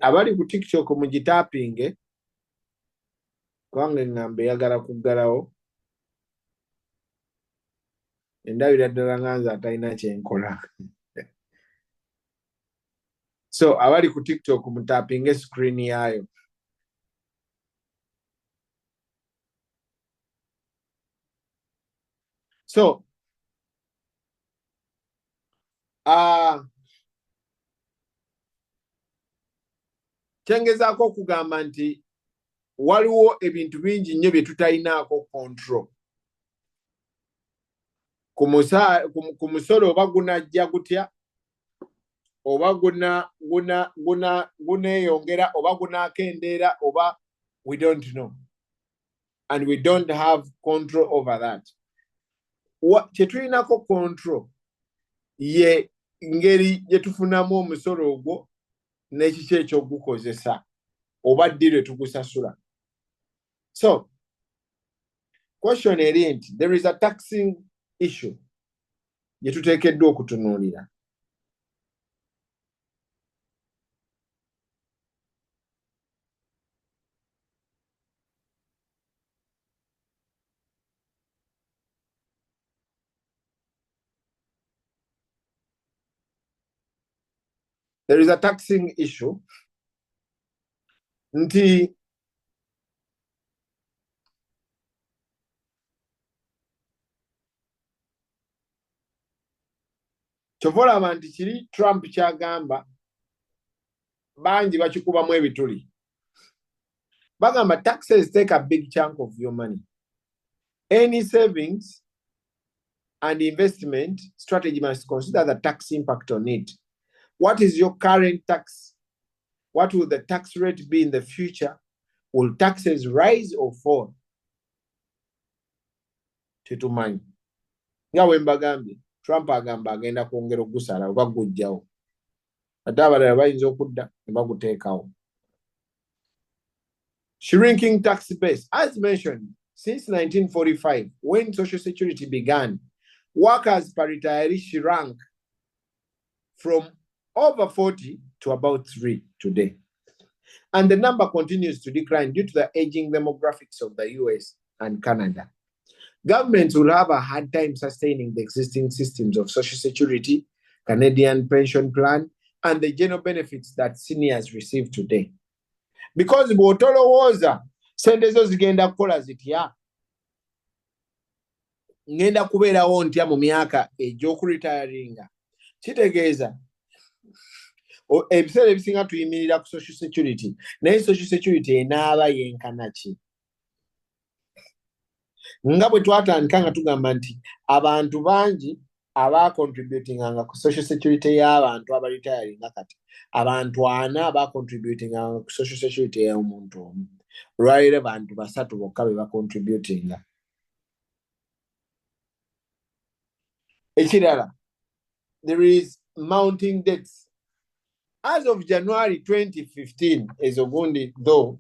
B: Abali ku TikTok mugitaapinge kubanga eŋŋamba eyagala kuggalawo. Endabira ddala nga nze atalina kye nkola. So abali ku TikTok mutaapinge screen yaayo. So kyengezaako okugamba nti waliwo ebintu bingi nnyo bye tutalinaako control. Ku musolo oba gunajja gutya, oba guneeyongera, oba gunaakendeera, oba we don't know. And we don't have control over that. Kye tulinako control ye ngeri gye tufunamu omusolo ogwo n'ekiki ekyogukozesa oba ddi lwe tugusasula. So question eri nti there is a taxing issue gye tuteekeddwa okutunuulira. There is a taxing issue nti kyova olaba nti kiri Trump ky'agamba bangi bakikubamu ebituli. Bagamba taxes take a big chunk of your money. Any savings and investment strategy must consider the tax impact on it. What is your current tax What will the tax rate be in the future? Will taxes rise or fall? Tetumanyi. Nga bwe mbagambye, Trump agamba agenda kwongera okugusala oba gujjawo. Ate abalala bayinza okudda ne baguteekawo. Shrinking tax base. As mentioned, since 1945, when Social Security began, workers per retiree shrank from over 40 to about 3 today. And the number continues to decline due to the aging demographics of the US and Canada. Governments will have a hard time sustaining the existing systems of Social Security, Canadian pension plan, and the general benefits that seniors receive today. Because bw'otolowooza sente zo zigenda kukola zitya, ngenda kubeerawo ntya mu myaka egy'okuretiringa, kitegeeza ebiseera ebisinga tuyimirira ku Social Security, naye Social Security enaaba yenkana ki? Nga bwe twatandika nga tugamba nti abantu bangi abacontributinganga ku Social Security y'abantu abaretiringa, kati abantu 4 abacontributinganga ku Social Security y'omuntu omu, olwaleero bantu 3 bokka be bacontributinga. Ekirala, there is mounting debts. As of January 2015, ezo gundi though,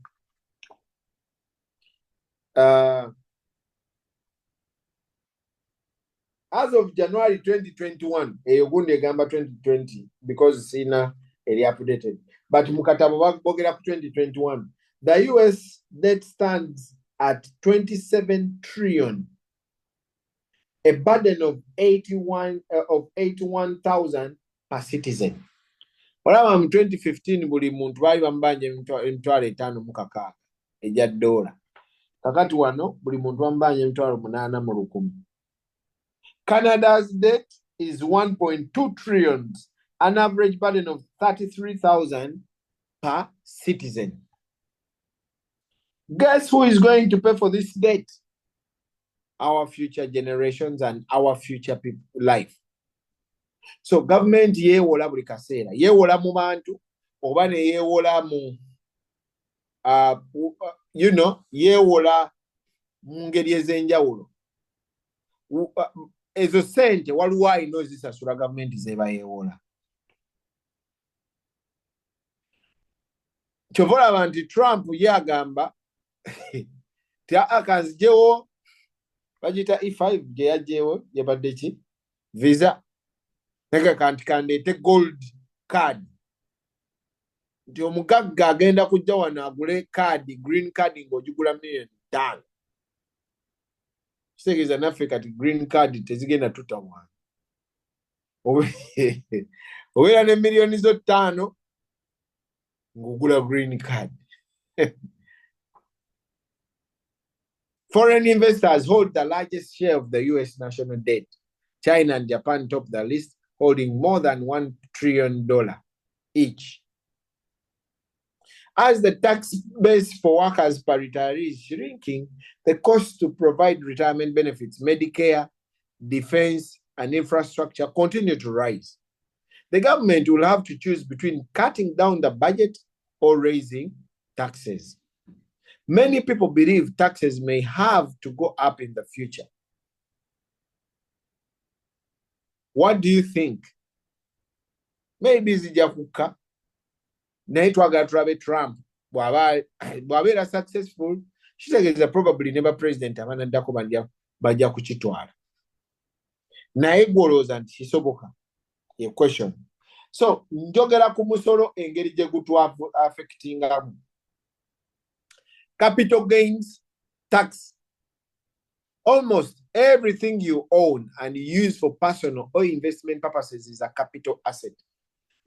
B: as of January 2021, eyo gundi egamba 2020 because sina eri updated, but mu katabo boogera ku 2021, the US debt stands at 27 trillion, a burden of 81,000 per citizen. Olaba mu 2015 buli muntu baali bamubanja 56,000 egya dola. Kakati wano buli muntu bamubanja 801,000. Canada's debt is 1.2 trillion, an average burden of 33,000 per citizen. Guess who is going to pay for this debt? Our future generations and our future people life. So government yeewola buli kaseera, yeewola mu bantu oba ne yeewola mu yeewola mu ngeri ez'enjawulo. Ezo ssente waliwo alina ozisasula gavumenti z'eba yeewola. Kyova olaba nti Trump ye agamba ti aa kanziggyewo bagiyita E5 gye yaggyewo yabadde ki visa, naye kanti kandeete gold card, nti omugagga agenda kujja wano agule kaadi, green card ng'ogigula 5 million. Kitegeeza naffe kati green card tezigenda tutawaana. Obeera ne 5 million ng'ogula green card. Foreign investors hold the largest share of the US national debt. China and Japan top the list, holding more than $1 trillion each. As the tax base for workers per retiree is shrinking, the cost to provide retirement benefits, Medicare, defense, and infrastructure continue to rise. The government will have to choose between cutting down the budget or raising taxes. Many people believe taxes may have to go up in the future. What do you think? Maybe zijja kukka, naye twagala tulabe Trump bw'abeera successful, kitegeeza probably ne ba president abanaddako bajja kukitwala. Naye ggwe olowooza nti kisoboka? Ye question. So njogera ku musolo engeri gye gutwa affectingamu. Capital gains tax. Almost everything you own and use for personal or investment purposes is a capital asset,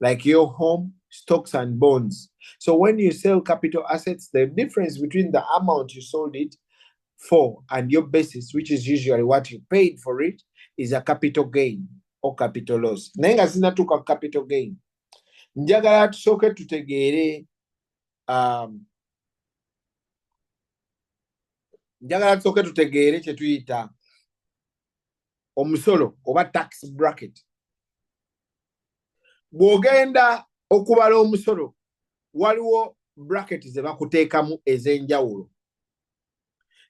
B: like your home, stocks, and bonds. So when you sell capital assets, the difference between the amount you sold it for and your basis, which is usually what you paid for it, is a capital gain or capital loss. Naye nga sinnatuuka capital gain, njagala tusooke tutegeere kye tuyita omusolo oba tax bracket. Bw'ogenda okubala omusolo Waliwo bracket ze bakuteekamu ez'enjawulo.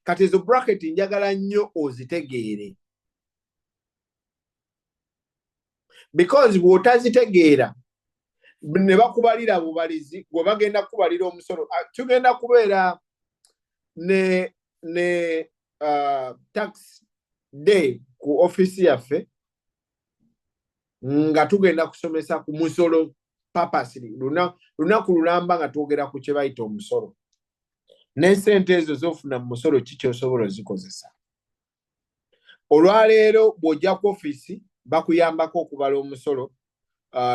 B: Kati ezo bracket njagala nnyo ozitegeere, because bw'otazitegeera ne bakubalira bubalizi, gwe bagenda kukubalira omusolo. Tugenda kubeera ne tax day ku ofiisi yaffe nga tugenda kusomesa ku musolo purposely, lunaku lulamba nga twogera ku kye bayita omusolo n'essente ezo z'ofuna mu musolo, ki ky'osobola ozikozesa. Olwaleero bw'ojja ku ofiisi bakuyambako okubala omusolo.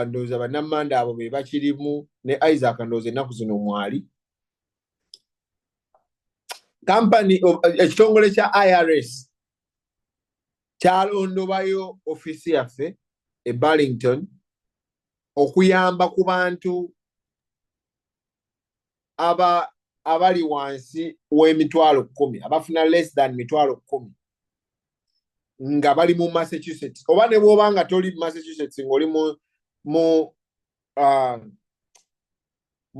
B: Ndowooza bannammanda abo be bakirimu ne Isaac, ndowooza ennaku zino mwali kampani, ekitongole kya IRS kyalondobayo ofiisi yaffe e Burlington okuyamba ku bantu aba abali wansi w'emitwalo 10, abafuna less than 10,000 nga bali mu Massachusetts, oba ne bw'oba nga toli mu Massachusetts, ng'oli mu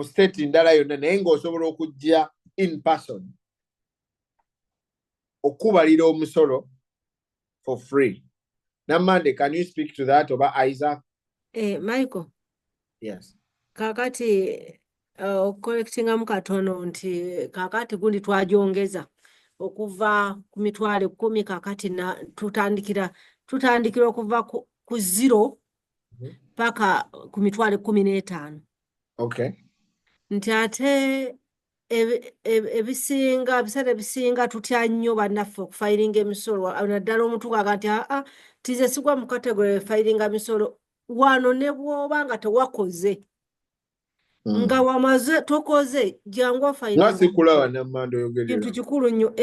B: state ndala yonna, naye ng'osobola okujja in person okubalira omusolo for free. Namande, can you speak to that, oba Isaac?
A: Michael.
B: Yes.
A: Kaakati okucorrectingamu katono nti kaakati gundi twagyongeza okuva ku 10,000, kaakati na tutandikira okuva ku zero paka ku 15,000. Nti ate ebisinga, ebiseera ebisinga tutya nnyo bannaffe okufilinga emisolo, naddala omuntu ng'aga nti, "Aa, tize sigwa mu category efilinga misolo." Wano ne bw'oba nga tewakoze, nga wamaze tokoze, jangu
B: Nga
A: ofilinga.
B: sikulaba, Nammanda, oyogerera.
A: Kintu kikulu nnyo.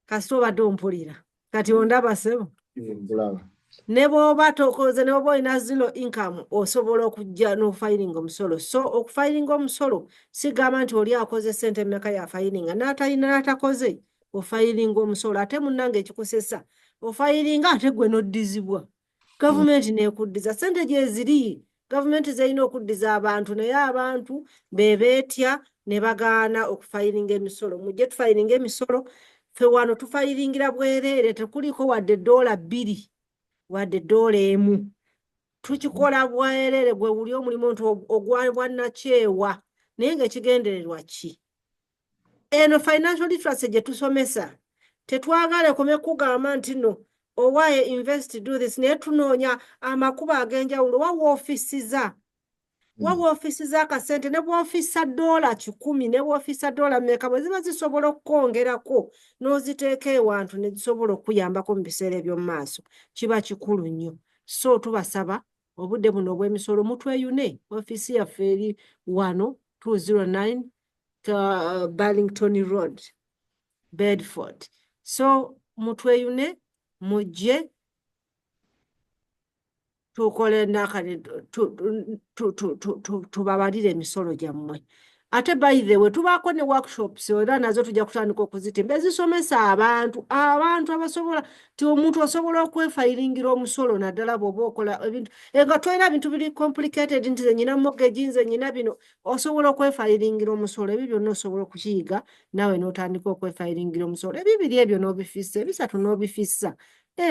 A: Kasita obadde ompulira kati, ondaba, ssebo?
B: Nkulaba.
A: Ne bw'oba tokoze, ne bw'oba olina zero income, osobola okujja n'ofilinga omusolo. So okufilinga omusolo sigamba nti oli akoze ssente mmeka yafilinga, n'atalina, n'atakoze, ofilinga omusolo. Ate munnange ekikusesa, ofilinga ate gwe n'oddizibwa, gavumenti n'ekuddiza ssente gye ziri. Gavumenti zerina okuddiza abantu, naye abantu be beetya ne bagaana okufilinga emisolo. Mujje tufilinga emisolo. Ffe wano tufilingira bwereere, tekuliko wadde $2, wadde $1. Tukikola bwereere. Gwe wuli omulimu nti ogwa bwannakyewa, naye ng'ekigendererwa ki? Eno financial literacy gye tusomesa, tetwagala ekome kugamba nti no owaaye invest, do this, naye tunoonya amakubo ag'enjawulo. Wa woofiisiza, wa woofiisiza akasente, ne bw'ofiisa $100, ne bw'ofiisa doola mmeka, bwe ziba zisobola okukwongerako n'oziteeka ewantu ne zisobola okukuyambako mu biseera eby'omu maaso, kiba kikulu nnyo. So tubasaba obudde buno obw'emisolo mutweyune. Ofiisi yaffe eri wano 209 Burlington Road, Bedford. So mutweyune, mujje tukole nakale tubabalire emisolo gyammwe. Ate by the way, tubaako ne workshops, era nazo tujja kutandika okuzitimba, ezisomesa abantu abasobola ti omuntu osobola okwefilingira omusolo, naddala bw'oba okola ebintu nga tolina bintu biri complicated, nti nze nyina mortgage, nze nyina bino. Osobola okwefilingira omusolo. Ebyo byonna osobola okukiyiga naawe n'otandika okwefilingira omusolo. Ebibiri ebyo n'obifissa, ebisatu n'obifissa.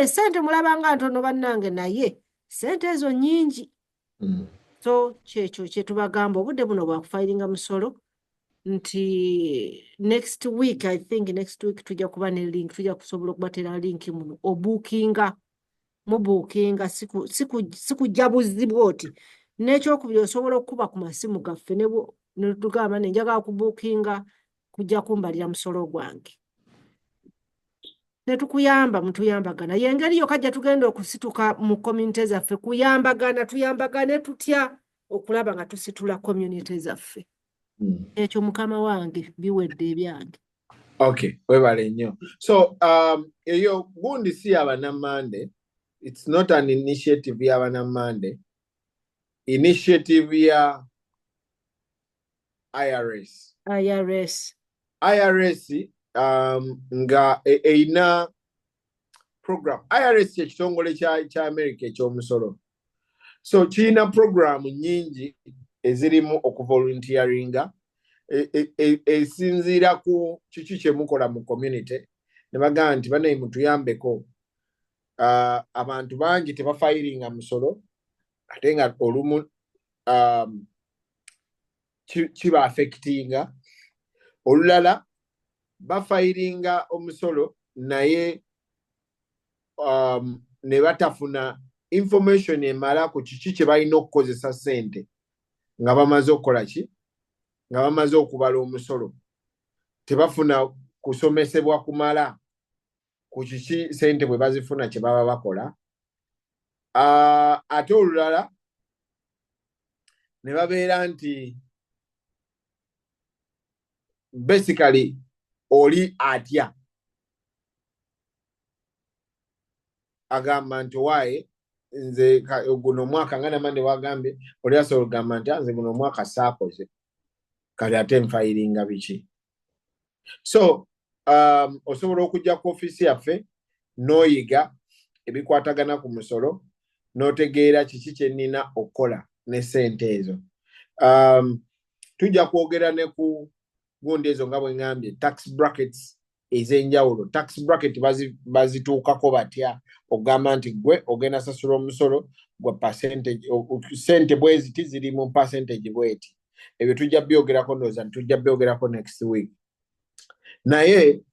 A: Sente mulabanga ntono bannange, naye sente ezo nnyingi. So kyekyo kye tubagamba, obudde buno bwa kufilinga musolo, nti next week, I think next week tujja kuba ne link, tujja kusobola okubateera link muno obookinga, mubookinga, si kujja buzibu oti. N'ekyokubiri, osobola okukuba ku masimu gaffe ne tugamba ne njagala kubookinga kujja kumbalira musolo gwange, ne tukuyamba. Mutuyambagana, y'engeri yokka gye tugenda okusituka mu community zaffe, kuyambagana. Tuyambagane tutya okulaba nga tusitula community zaffe? Ekyo mukama wange, biwedde ebyange.
B: Okay, webale nnyo. So eyo gundi si y'abanammande, it's not an initiative y'abanammande, initiative ya IRS.
A: IRS.
B: IRS nga erina program. IRS kyekitongole kya America ekyomusolo. So kirina programu nnyingi ezirimu okuvolunteeringa, esinziira ku kiki kye mukola mu community, ne bagamba nti banaye mutuyambeko. Abantu bangi tebafayiringa musolo, ate nga olumu kiba affectinga. Olulala bafayiringa omusolo naye ne batafuna information emala ku kiki kye balina okukozesa ssente nga bamaze okukola ki, nga bamaze okubala omusolo. Tebafuna kusomesebwa kumala ku kiki ssente bwe bazifuna kye baba bakola. Ate olulala ne babeera nti basically oli atya, agamba nti waaye nze guno omwaka nga Namande wagambye, oli asobola okugamba nti nze guno omwaka saakoze, kati ate nfayiringa biki? So osobola okujja ku ofiisi yaffe n'oyiga ebikwatagana ku musolo, n'otegeera kiki kye nnina okukola ne ssente ezo. Tujja kwogera ne ku gundi ezo nga bwe ŋŋambye, tax brackets ez'enjawulo. Tax bracket bazituukako batya okugamba nti gwe ogenda sasula omusolo gwa percentage, ssente bwe ziti ziri mu percentage bweti. Ebyo tujja byogerako, ndowooza tujja byogerako next week. Naye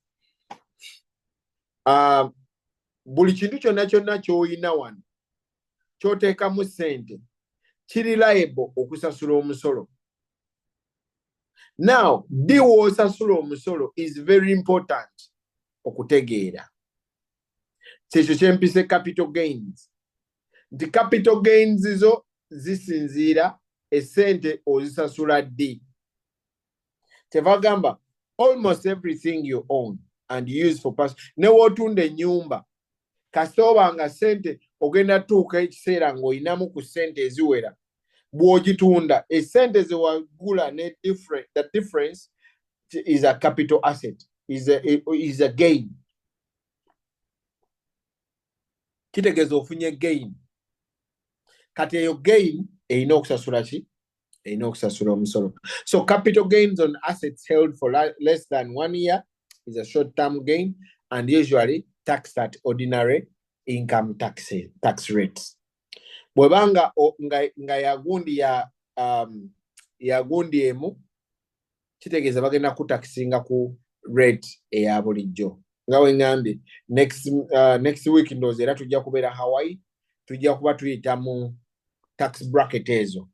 B: buli kintu kyonna kyonna ky'olina wano ky'oteekamu ssente kiri liable okusasula omusolo. Now, ddi w'osasula omusolo is very important okutegeera. Kyekyo kyempise capital gains. Nti capital gains zo zisinziira essente ozisasula ddi. Kyeva gamba almost everything you own and use for ne w'otunda ennyumba, kasita oba nga ssente ogenda tuuka ekiseera ng'olinamu ku ssente eziwera, bw'ogitunda essente ze wagula ne different, the difference is a capital asset, is a gain. Kitegeeza ofunye gain. Kati eyo gain erina okusasula ki? Erina okusasula omusolo. So capital gains on assets held for less than 1 year is a short term gain and usually taxed at ordinary income tax rates. Bwebanga nga yagundi ya gundi emu, kitegeeza bagenda kutakisinga ku rate eya bulijjo. Nga we ŋŋambye, next week ndowooza era tujja kubeera Hawaii, tujja kuba tuyita mu tax bracket ezo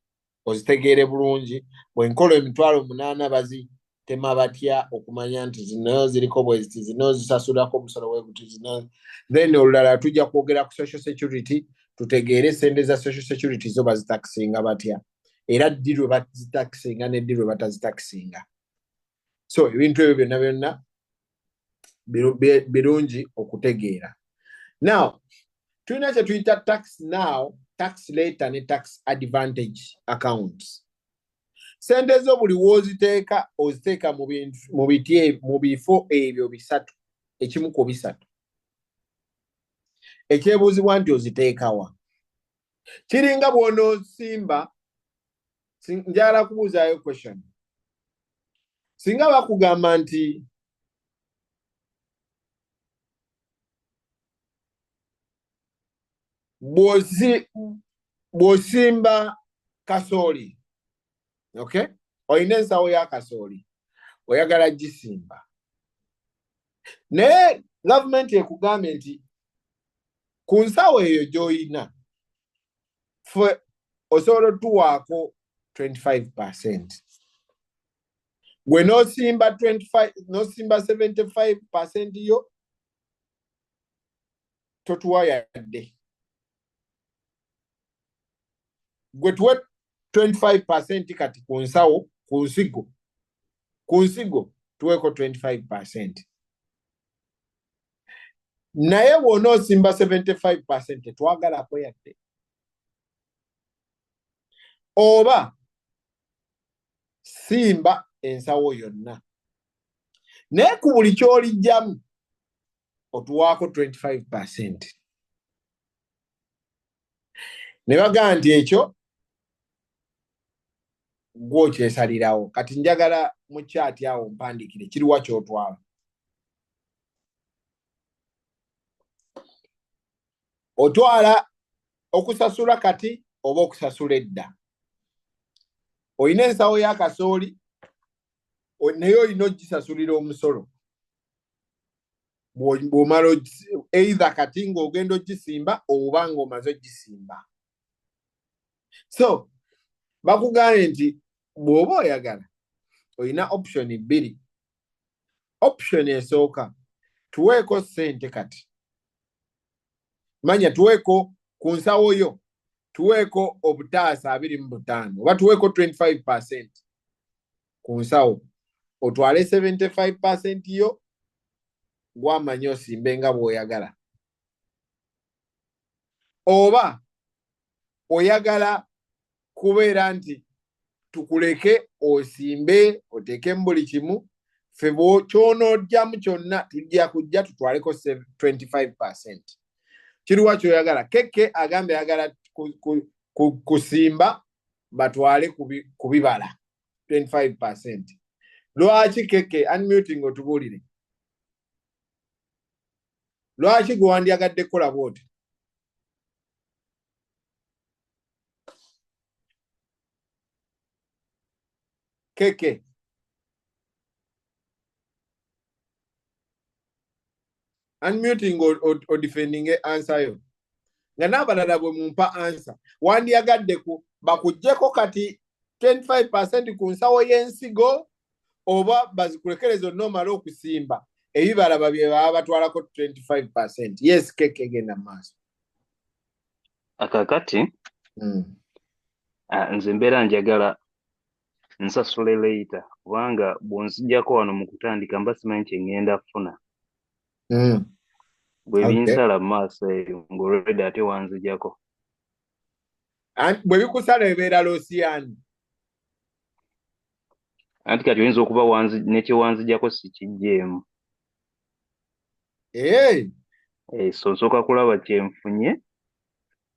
B: ozitegeere bulungi. Bwenkola 800,000 bazitema batya okumanya nti zino ziriko bwe ziti, zino zisasulako omusolo bwe guti, zino. Then olulala tujja kwogera ku social security, tutegeere sente za social security zo bazitakisinga batya, era ddi lwe bazitakisinga ne ddi lwe batazitakisinga. So ebintu ebyo byonna byonna birungi okutegeera. Now tulina kye tuyita tax now, tax later ne tax advantage accounts. Sente zo buli w'oziteeka, oziteeka mu bintu mu biti, mu bifo ebyo bisatu, ekimu ku bisatu. Ekyebuuzibwa nti oziteekawa? Kiringa bw'onoosimba. Njagala kubuuzaayo question. Singa bakugamba nti bw'osimba kasooli, okay, olina ensawo ya kasooli oyagala gisimba, naye gavumenti ekugambye nti ku nsawo eyo gy'oyina fe osobola otuwaako 25%, gwe n'osimba 25, n'osimba 75%, yo totuwa yadde. Gwe tuwe 25%. Kati ku nsawo, ku nsigo tuweeko 25%, naye bw'onoosimba 75% tetwagalako yadde. Oba simba ensawo yonna, naye ku buli ky'olijjamu otuwaako 25%. Ne bagamba nti ekyo gwe okyesalirawo. Kati njagala mu chat awo mpandiikire kiriwa ky'otwala. Otwala okusasula kati oba okusasula edda. Olina ensawo ya kasooli naye olina ogisasulira omusolo. Bw'omala either kati ng'ogenda ogisimba oba ng'omaze ogisimba. So bakugambye nti bw'oba oyagala olina option bbiri. Option esooka, tuweeko ssente kati, manya tuweeko ku nsawo yo, tuweeko obutaasa 25 oba tuweeko 25% ku nsawo, otwale 75% yo gw'amanyi osimbe nga bw'oyagala. Oba oyagala kubeera nti tukuleke osimbe oteekemu buli kimu, ffe ky'onoojjamu kyonna tujja kujja tutwaleko 25%. Kiruwa ky'oyagala? Keke agambye ayagala kusimba batwale ku bibala 25%. Lwaki Keke? Unmuting otubuulire lwaki gwe wandyagadde kukola bw'otyo. Keke, unmuting odefendinge answer yo, nga n'abalala bwe mumpa answer. Wandyagadde ku bakuggyeko kati 25% ku nsawo y'ensigo oba bazikulekere zonna omale okusimba, ebibala bye baba batwalako 25%? Yes, Keke, genda mu maaso.
I: Akakati nze mbeera njagala nsasule later, kubanga bw'onzijjako wano mu kutandika mba simanyi kye ŋŋenda kufuna. Bwe binsala mu maaso eyo ng'olwedde ate wanzijjako.
B: Bwe bikusala ebeera loss yani?
I: Anti kati oyinza okuba ne kye wanzijjako sikiggyeemu.
B: Hey.
I: So nsooka kulaba kye nfunye,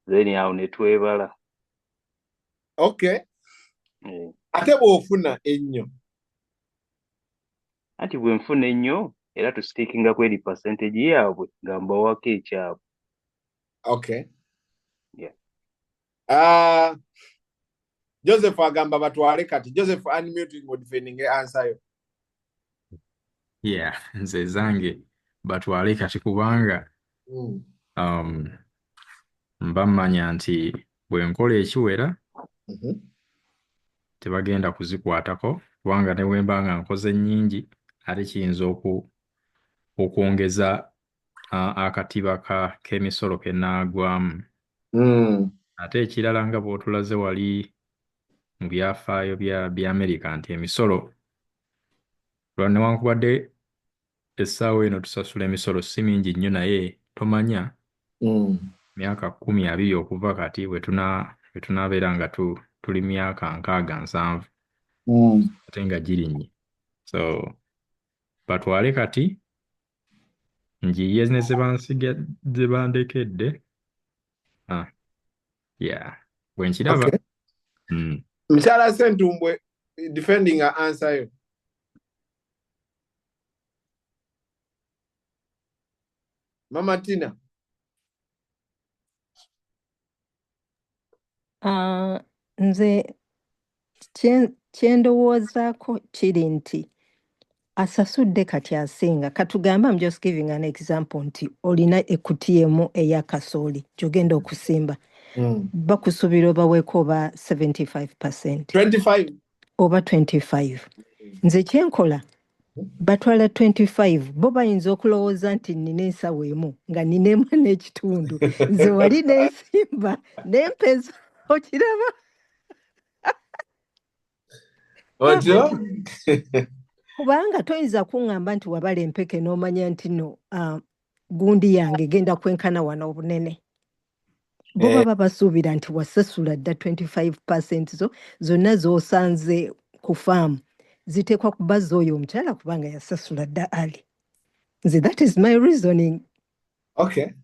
I: then awo ne twebala.
B: Okay. Ate bw'ofuna ennyo?
I: Anti bwe nfuna ennyo era tustickinga ku eri percentage yaabwe nga mbawako ekyabwe.
B: Okay.
I: Yeah.
B: Joseph agamba batwale kati. Joseph, unmuting odefending answer yo.
J: Yeah, nze zange batwale kati kubanga mba mmanya nti bwe nkola ekiwera tebagenda kuzikwatako, kubanga ne bwe mba nga nkoze nnyingi ate kiyinza okwongeza akatiba k'emisolo ke nnaagwamu. Ate ekirala, nga bw'otulaze wali mu byafaayo bya Amerika nti emisolo, newankubadde essaawa eno tusasula emisolo si mingi nnyo, naye tomanya myaka 10, 20 okuva kati bwe tunaabeera nga tuli myaka 60, 70 ate nga girinnye. So batwale kati njiye ne ze bansiga ze bandekedde. Yeah, bwe nkiraba.
B: Okay. Mukyala Ssentumbwe, defending answer yo. Mama Tina.
K: Nze kye ndowoozaako kiri nti asasudde kati asinga. Katugambe, I'm just giving an example, nti olina ekkutiya emu eya kasooli gy'ogenda okusimba, bakusuubira obaweeko oba 75%.
B: 25.
K: Oba 25. Nze kyenkola, batwala 25. Bo bayinza okulowooza nti nnina ensawo emu, nga nnina emu n'ekitundu. Nze wali nensimba nempeza, okiraba?
B: Otyo?
K: Kubanga toyinza kuŋŋamba nti wabala empeke n'omanya nti no gundi yange egenda kwenkana wano obunene. Bo baba basuubira nti wasasula dda 25% zo zonna z'osanze ku faamu ziteekwa kuba z'oyo omukyala kubanga yasasula dda ali. Nze that is my reasoning.
B: Okay.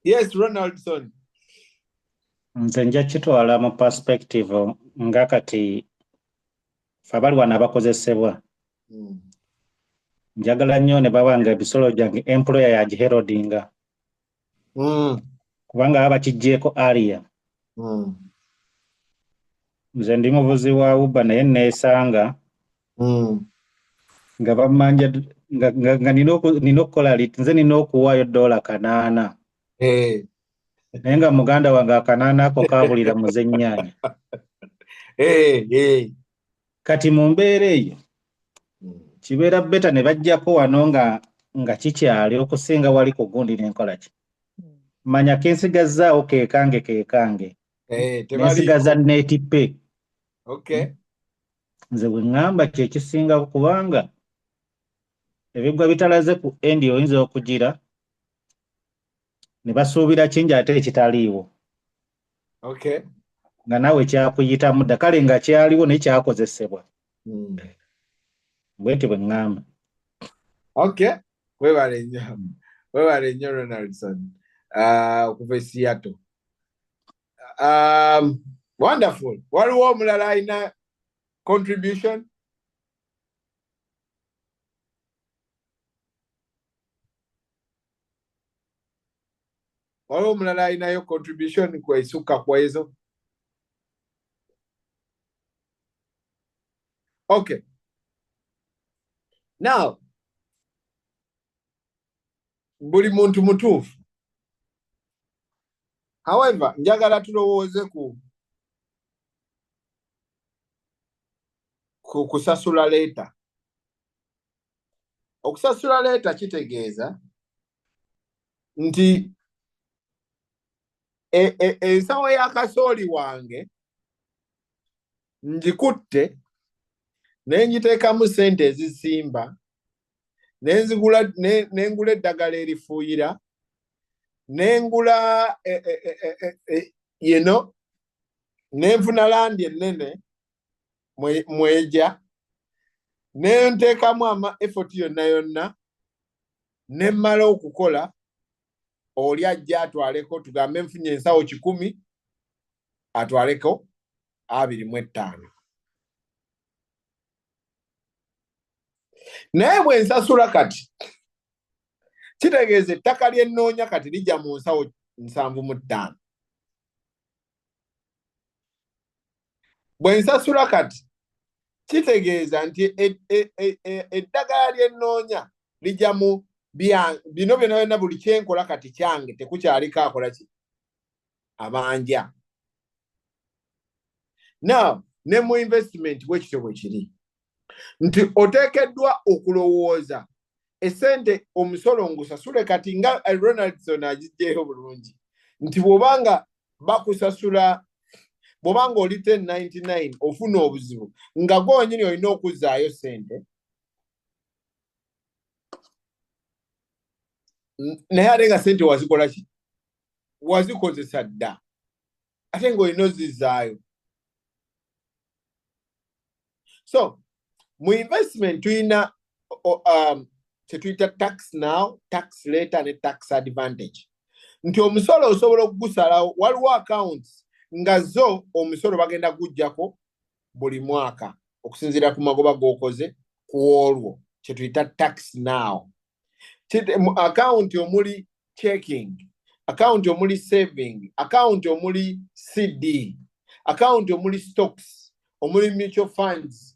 B: Yes, Ronaldson.
E: Nze nja kitwala mu perspective nga kati ffe abali wano abakozesebwa. Njagala nnyo ne baba nga ebisolo gyange employer yagiheraldinga. Kubanga baba bakiggyeeko area. Nze ndi muvuzi wa Uber naye neesanga nga bammanja nga nina okukola nze nina okuwaayo $800. Naye nga muganda wange akanaana ako kaabulira mu z'ennyaanya. Kati mu mbeera eyo kibeera better ne bajjako wano nga kikyali okusinga wali ku gundi n'enkola ki. Manya kensigazzaawo keekange. Nensigaza net pay. Nze bwe ŋŋamba kye kisinga kubanga ebigwa bitalaze ku endi oyinza okugira ne basuubira kingi ate ekitaliiwo. Nga naawe kyakuyitamu dda kale nga kyaliwo naye kyakozesebwa. Bwe nti bwe ŋŋamba.
B: Okay. Weebale nnyo. Weebale nnyo Ronaldson. Okuva e Seattle. Wonderful. Waliwo omulala alina contribution? Waliwo omulala alinayo contribution kwesukka ku ezo? Okay. Now, buli muntu mutuufu. However, njagala tulowooze ku kusasula later. Okusasula later kitegeeza nti ensawo ya kasooli wange ngikutte ne ngiteekamu ssente ezisimba, ne nzigula, ne ngula eddagala erifuuyira, ne ngula ne nfuna land ennene mweja, ne nteekamu ama effort yonna yonna, ne mmala okukola, oli ajja atwaleko, tugambe nfunye ensawo 100, atwaleko 25. Naye bwe nsasula kati, kitegeeza ettaka lye nnoonya kati lijja mu nsawo 75. Bwe nsasula kati, kitegeeza nti eddagala lye nnoonya lijja mu bino byonna byonna buli kyenkola kati kyange, tekukyaliko akola ki? Abanja. Now, ne mu investment bwe kityo bwe kiri. Nti oteekeddwa okulowooza essente omusolo ngusasule kati nga Ronaldson agiggyeyo bulungi. Nti bw'obanga bakusasula, bw'obanga oli 1099 ofuna obuzibu nga gwonyini olina okuzzaayo ssente. Naye ate nga ssente wazikola ki? Wazikozesa dda. Ate ng'olina ozizzaayo. So, mu investment tulina kye tuyita tax now, tax later ne tax advantage. Nti omusolo osobola okugusalawo, waliwo accounts nga zo omusolo bagenda kuguggyako buli mwaka okusinziira ku magoba g'okoze ku olwo, kye tuyita tax now. Mu account omuli checking, account omuli saving, account omuli CD, account omuli stocks, omuli mutual funds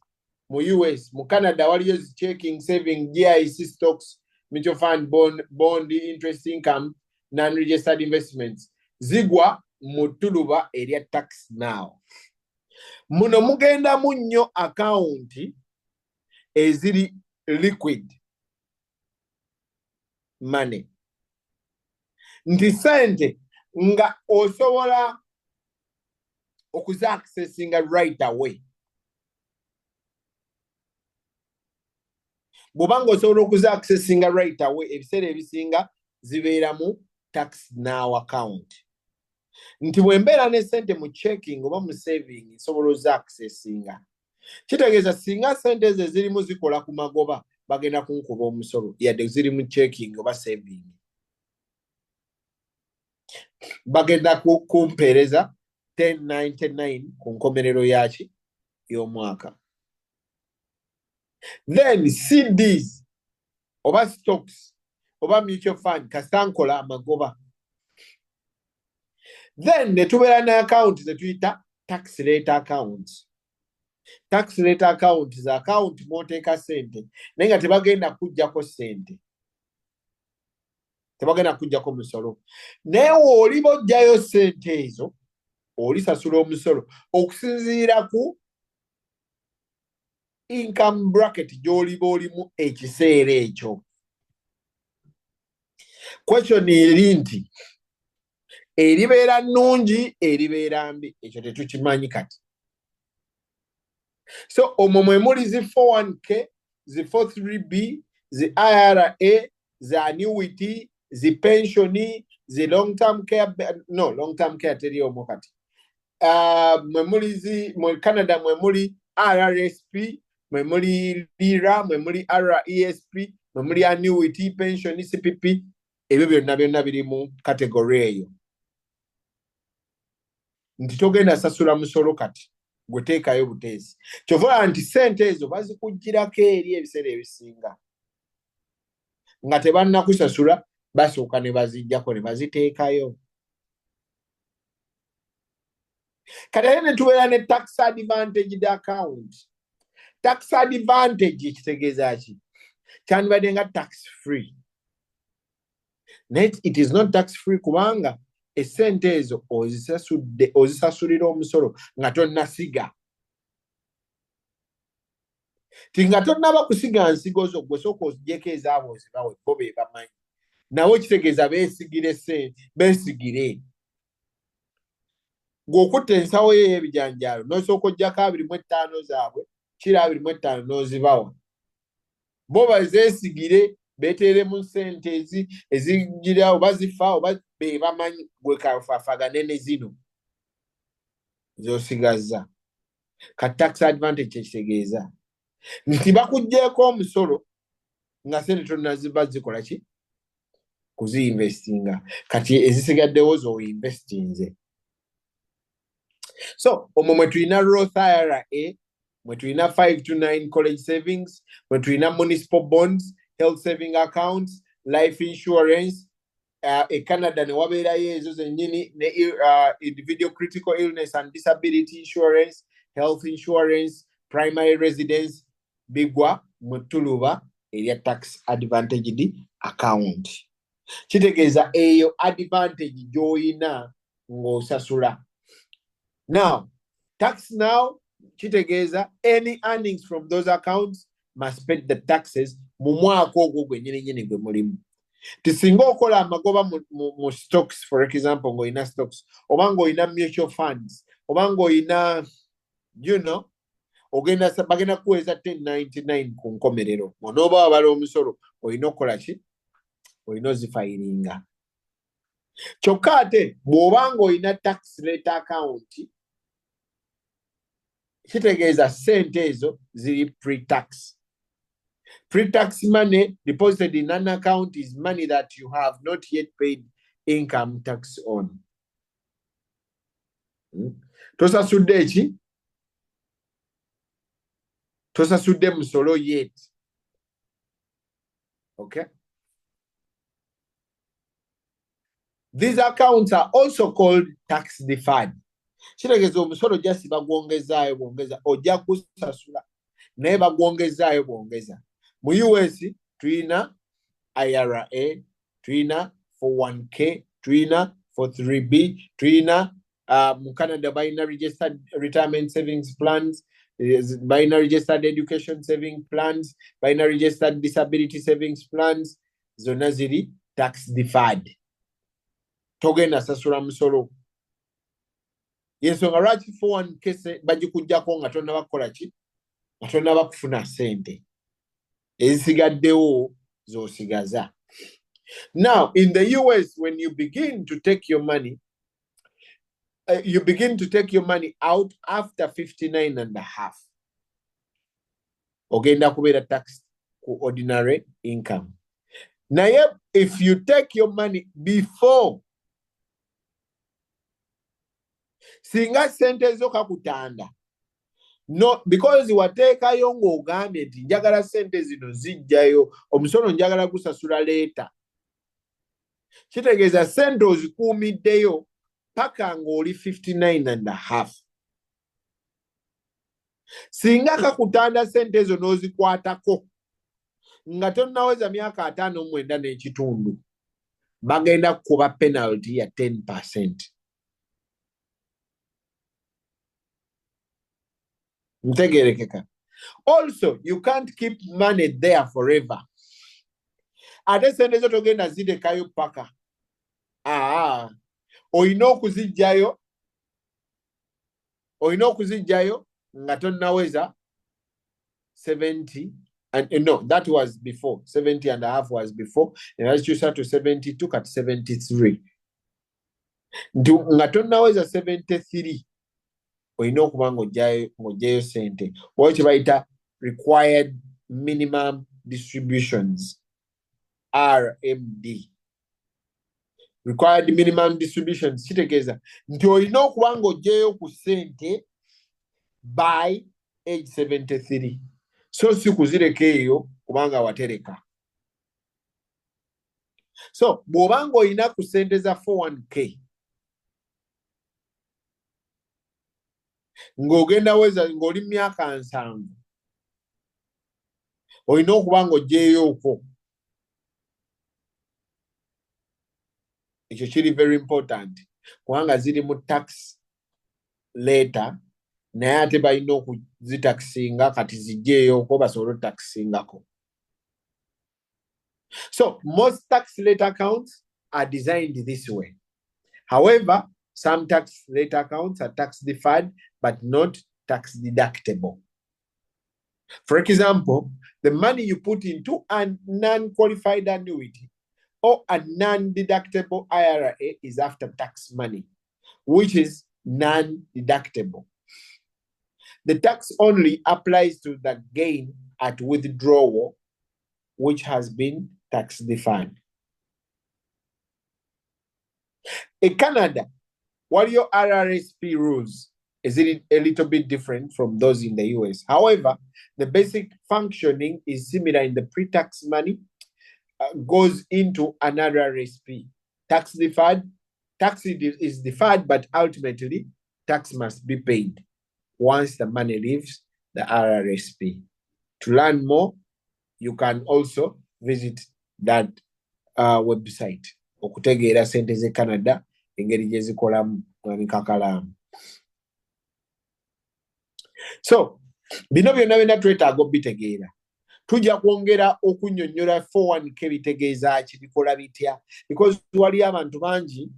B: mu US, mu Canada waliyo zi checking, saving, GIC stocks, mutual fund, bond, interest income, non-registered investments. Zigwa mu ttuluba erya tax now. Muno mugendamu nnyo account eziri liquid money. Nti ssente nga osobola okuza accessinga right away. Bw'oba ng'osobola okuza accessinga right away, ebiseera ebisinga zibeera mu tax now account. Nti bwe mbeera ne ssente mu checking oba mu saving, nsobola oza accessinga. Kitegeeza singa ssente ezo ezirimu zikola ku magoba, bagenda kunkuba omusolo, yadde ziri mu checking oba saving. Bagenda kumpeereza 1099 ku nkomerero yaki y'omwaka. Then CDs oba stocks oba mutual fund, kasita nkola amagoba. Then ne tubeera ne account ze tuyita tax rate accounts. Tax rate account za account mw'oteeka ssente naye nga tebagenda kuggyako ssente, tebagenda kuggyako musolo, naye w'oliba oggyayo ssente ezo olisasula omusolo okusinziira ku income bracket gy'oliba olimu ekiseera ekyo. Question eri nti eribeera nnungi, eribeera mbi, ekyo tetukimanyi kati. So omwo mwe muli zi 401k, zi 403b, zi IRA, zi annuity, zi pension, zi long term care. No, long term care teri omwo kati. Mwe muli zi mu Canada mwe muli RRSP, mwe muli LIRA, mwe muli RESP, mwe muli annuity, pension, CPP. Ebyo byonna byonna biri mu category eyo nti togenda sasula musolo kati, gwe teekayo buteesi. Kyova olaba nti ssente ezo bazikuggyirako eri ebiseera ebisinga nga tebannakusasula, basooka ne baziggyako ne baziteekayo. Kati ate ne tubeera ne tax advantaged account. Tax advantage kitegeeza ki? Kyandibadde nga tax free, naye it is not tax free kubanga essente ezo ozisasudde, ozisasulira omusolo nga tonnasiga. Ti nga tonnaba kusiga nsigo zo, gwe sooka ozigyeko ezaabwe ozibawe, bo be bamanyi. Nawe kitegeeza beesigire ssente, beesigire. Gw'okutta ensawo ye ey'ebijanjaalo n'osooka oggyako 25 zaabwe, kiro 25 n'ozibawa, bo bazeesigire, beeteremu ssente ezi ezigira oba zifa oba be bamanyi, gwe kafaafagane ne zino z'osigazza. Ka tax advantage kyekitegeeza nti bakuggyeeko omusolo nga ssente tonnaziba zikola ki, kuziinvestinga. Kati ezisigaddewo z'oinvestinze. So omwo mwe tulina Roth IRA, mwe tulina 5 to 9 college savings, mwe tulina municipal bonds, health saving accounts, life insurance. E Canada ne wabeerayo ezo zennyini ne individual critical illness and disability insurance, health insurance, primary residence, bigwa mu ttuluba erya tax advantaged account. Kitegeeza eyo advantage gy'oyina ng'osasula. Now, tax now kitegeeza any earnings from those accounts must pay the taxes mu mwaka ogwo gwennyini nnyini gwe mulimu. Ti singa okola amagoba mu stocks, for example, ng'olina stocks oba ng'olina mutual funds oba ng'olina ogenda bagenda kukuweeza 1099 ku nkomerero, onooba wabala omusolo olina okukola ki? Olina ozifayiringa. Kyokka ate bw'oba ng'olina tax rate account, kitegeeza ssente ezo ziri pre-tax. Pre-tax money deposited in an account is money that you have not yet paid income tax on. Tosasudde eki? Tosasudde musolo yet. Okay? These accounts are also called tax deferred. Kitegeeza omusolo just bagwongezaayo bwongeza, ojja kusasula naye bagwongezaayo bwongeza. Mu US tulina IRA, tulina 401k, tulina 43B, tulina mu Canada balina registered retirement savings plans, balina registered education saving plans, balina registered disability savings plans, zonna ziri tax deferred. Togenda sasula musolo. Yensonga lwaki 401k bagikuggyako nga tonnaba kukola ki? Nga tonnaba kufuna ssente. Ezisigaddewo z'osigaza. Now, in the US, when you begin to take your money, you begin to take your money out after 59 and a half. Ogenda kubeera tax ku ordinary income. Naye if you take your money before, Singa ssente zo kakutanda, no, because wateekayo ng'ogambye nti njagala ssente zino zijjayo, omusolo njagala gusasula later. Kitegeeza ssente ozikuumiddeyo paka ng'oli 59.5. Singa kakutanda ssente ezo n'ozikwatako nga tonnaweza myaka 59.5, bagenda kukuba penalty ya 10%. Ntegerekeka. Also, you can't keep money there forever. Ate ssente zo togenda zirekayo paka. Olina okuziggyayo, olina okuziggyayo nga tonnaweza 70 and no, that was before 70.5 was before, ne bakikyusa to 72, kati 73. Nti nga tonnaweza 73 olina okuba ng'oggyayo ssente, oba kye bayita required minimum distributions, RMD. Required minimum distributions kitegeeza nti olina okuba ng'oggyayo ku ssente by age 73, so si kuzireka eyo kubanga watereka. So bw'oba ng'olina ku ssente za 401k ng'ogenda weza ng'oli myaka 70, olina okuba ng'oggyeyo okwo. Ekyo kiri very important kubanga ziri mu tax later, naye ate balina okuzitaxinga kati zijjeeyo okwo basobole okutaxingako. So most tax later accounts are designed this way. However, some tax later accounts are tax deferred but not tax deductible. For example, the money you put into a non-qualified annuity or a non-deductible IRA is after tax money, which is non-deductible. The tax only applies to the gain at withdrawal, which has been tax deferred. In Canada, what are your RRSP rules? Is it a little bit different from those in the US? However, the basic functioning is similar in the pre-tax money goes into an RRSP. Tax deferred, tax is deferred, but ultimately tax must be paid once the money leaves the RRSP. To learn more, you can also visit that website. Okutegeera ssente z'e Canada engeri gye zikolamu mwami Kakalaamu. So bino byonna byonna twetaaga obitegeera. Tujja kwongera okunnyonnyola 401k bitegeeza ki, bikola bitya, because waliyo abantu bangi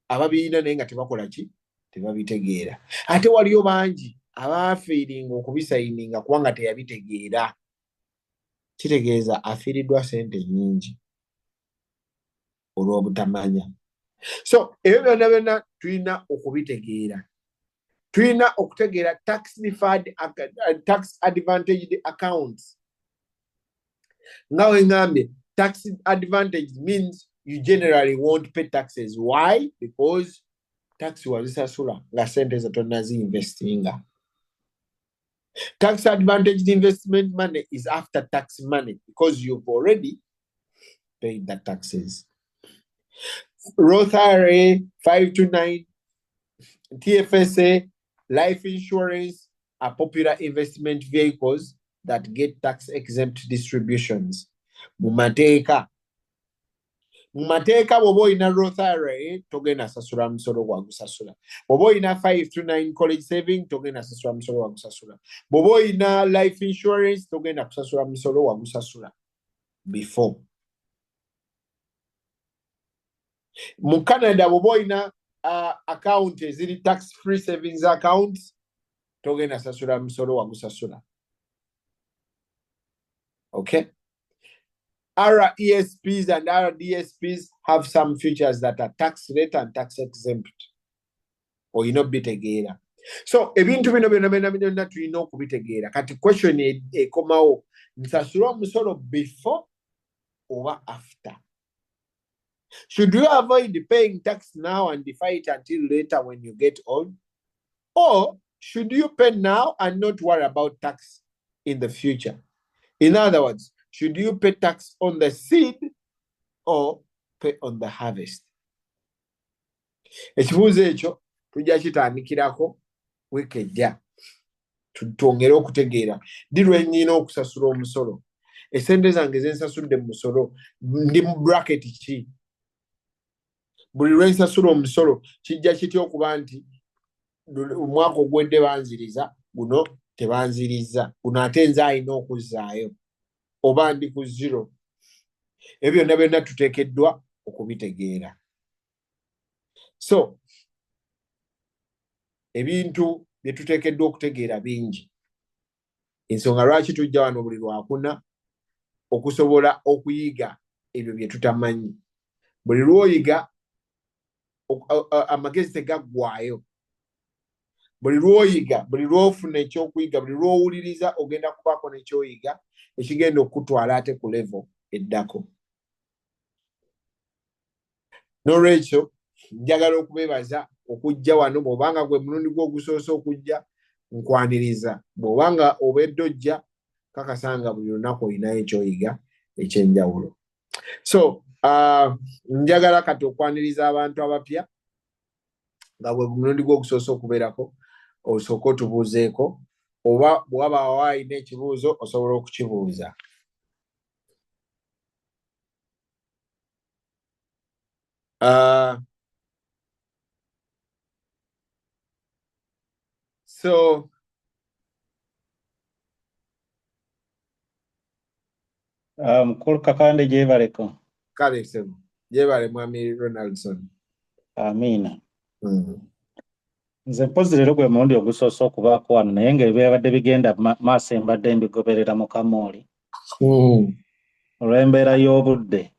B: ababirina naye nga tebakola ki, tebabitegeera. Ate waliyo bangi abaafiiringa okubisayininga kubanga teyabitegeera. Kitegeeza afiiriddwa ssente nnyingi olw'obutamanya. So ebyo byonna byonna tulina okubitegeera. Tulina okutegeera tax deferred, tax advantaged accounts. Nga we ngambye, tax advantage means you generally won't pay taxes. Why? Because tax wazisasula nga ssente zo tonnazi-investinga. Tax advantaged investment money is after tax money because you've already paid the taxes. Roth IRA, 529, TFSA, life insurance are popular investment vehicles that get tax exempt distributions. Mu mateeka bw'oba olina Roth IRA togenda sasula musolo gwa gusasula. Bw'oba olina 529 college saving togenda sasula musolo gwa gusasula. Bw'oba olina life insurance togenda kusasula musolo gwa gusasula before. Mu Canada bw'oba olina account eziri tax free savings accounts togenda sasula musolo gwa gusasula. Okay. RESPs and RDSPs have some features that are tax rate and tax exempt. Olina obitegeera. So ebintu bino byonna byonna byonna tulina okubitegeera. Kati question ekomawo, nsasula omusolo before oba after? Should you avoid paying tax now and defer it until later when you get old? Or should you pay now and not worry about tax in the future? In other words, should you pay tax on the seed or pay on the harvest? Ekibuuzo ekyo tujja kitandikirako wiiki ejja, twongere okutegeera ddi lwe nnina okusasula omusolo, esente zange ze nsasudde mu musolo ndi mu bracket ki, buli lwe nsasula omusolo kijja kitya okuba nti omwaka oguwedde banziriza, guno tebanziriza, guno ate nze alina okuzzaayo oba ndi ku zero. Ebyo byonna byonna tuteekeddwa okubitegeera. So ebintu bye tuteekeddwa okutegeera bingi, ensonga lwaki tujja wano buli lwakuna okusobola okuyiga ebyo bye tutamanyi. Buli lw'oyiga amagezi tegaggwaayo. Buli lw'oyiga, buli lw'ofuna ekyokuyiga, buli lw'owuliriza ogenda kubaako n'ekyoyiga ekigenda okukutwala ate ku level eddako. N'olwekyo njagala okubeebaza okujja wano. Bw'obanga gwe mulundi gwo ogusoose okujja, nkwaniriza. Bw'obanga obedde ojja, kakasa nga buli lunaku olinayo ekyoyiga ekyenjawulo. So njagala kati okwaniriza abantu abapya nga bwe mulundi gwo ogusoose okubeerako, osooke otubuuzeeko, oba bw'wabaawo alina ekibuuzo osobola okukibuuza. So
E: Mukulu Kakande, gyebaleko.
B: Kale ssebo, gyebale mwami Ronaldson.
E: Amiina. Nze mpozi leero gwe mulundi ogusoose okubaako wano, naye nga ebyabadde bigenda maaso mbadde mbigoberera mu kamooli olw'embeera y'obudde.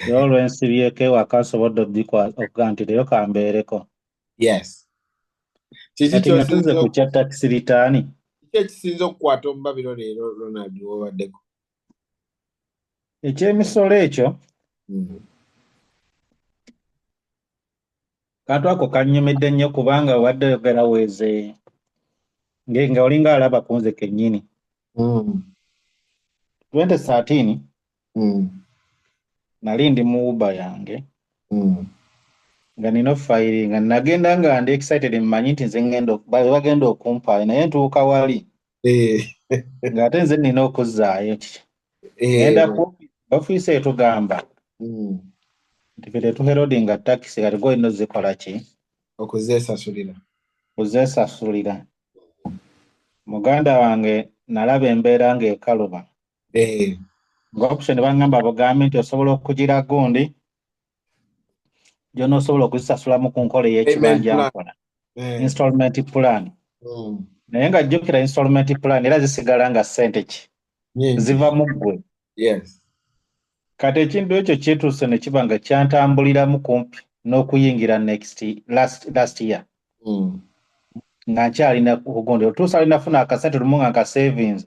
E: Era olw'ensibyeko ewaka nsobodde okuga nti leero kambeereko.
B: Yes. Kiki
E: Kati nga tuzze
B: ky'osinze
E: ku kya tax return.
B: Kiki ekisinze okukwata omubabiro leero, Ronald, w'obaddeko?
E: Ekyemisolo ekyo. Kantu ako kannyumidde nnyo kubanga obadde oyogera weeze nga olinga alaba ku nze kennyini. 2013 nali ndi mu Uber yange nga nina ofilinga, nagenda nga ndi excited, mmanyi nti nze ngenda bagenda okumpaayo, naye ntuuka wali ng'ate nze nina okuzzaayo ki. Ngenda ku ofiisi etugamba nti ffe tetuwithholdinga tax, kati gwe olina ozikola ki?
B: Okuzeesasulira.
E: Kuzeesasulira. Muganda wange, nalaba embeera ng'ekaluba. Nga option bangamba bugambe nti osobola okugira gundi gy'onoosobola okuzisasulamu ku nkola ey'ekibanja
B: Payment plan.
E: nkola. Installment plan. Naye nga jjukira, installment plan era zisigala nga ssente ki?
B: Nyingi.
E: Ziva mu ggwe. Kati ekintu ekyo kituuse ne kiba nga kyantambuliramu kumpi n'okuyingira next last year. Nga nkyalina kugundi otuusa alinafuna akasente lumu nga nka savings.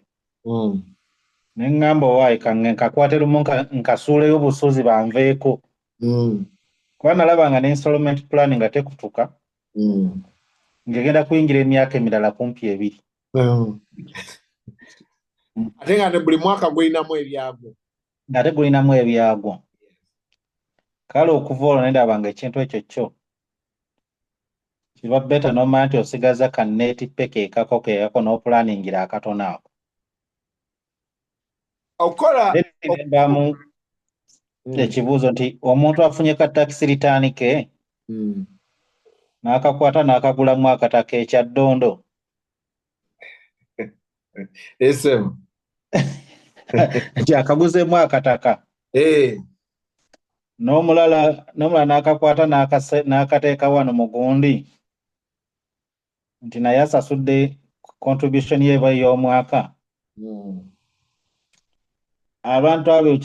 E: Ne ŋŋamba owaaye kange nkakwate lumu nkasuuleyo obusuuzi banveeko. Kuba nalaba nga ne installment plan nga tekutuka ng'egenda kuyingira emyaka emirala kumpi 2.
B: Ate nga ne buli mwaka gulinamu ebyagwo.
E: Ng'ate gulinamu ebyagwo. Kale okuva olwo ne ndaba nga ekintu ekyo kyo kiba better n'omanya nti osigaza ka net pay keekako keekako n'oplanningira akatono ako.
B: Okukola
E: Then ne mbaamu ekibuuzo nti omuntu afunye ka tax return ke n'akakwata n'akagulamu akataka ekya Ddondo.
B: Esemu.
E: Nti akaguzeemu akataka. N'omulala n'akakwata n'akateeka wano mu gundi nti naye asasudde contribution ye eba ey'omwaka. Abantu abo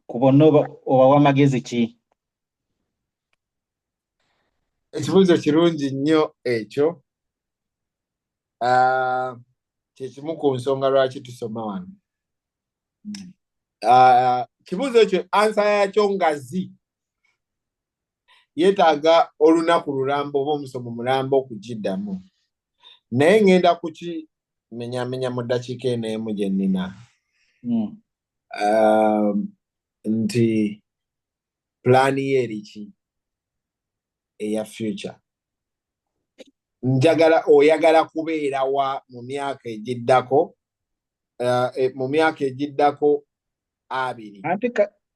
E: ku bonna obawa amagezi ki?
B: Ekibuuzo kirungi nnyo ekyo. Kye kimu ku nsonga lwaki tusoma wano. Kibuuzo ekyo answer yakyo ngazi. Yeetaaga olunaku lulamba oba omusomo mulamba okugiddamu, naye ngenda kukimenyamenya mu ddakiika eno emu gye nnina. Nti pulaani ye eriki eya future? Njagala oyagala kubeera wa mu myaka egiddako, mu myaka egiddako 20?
E: Anti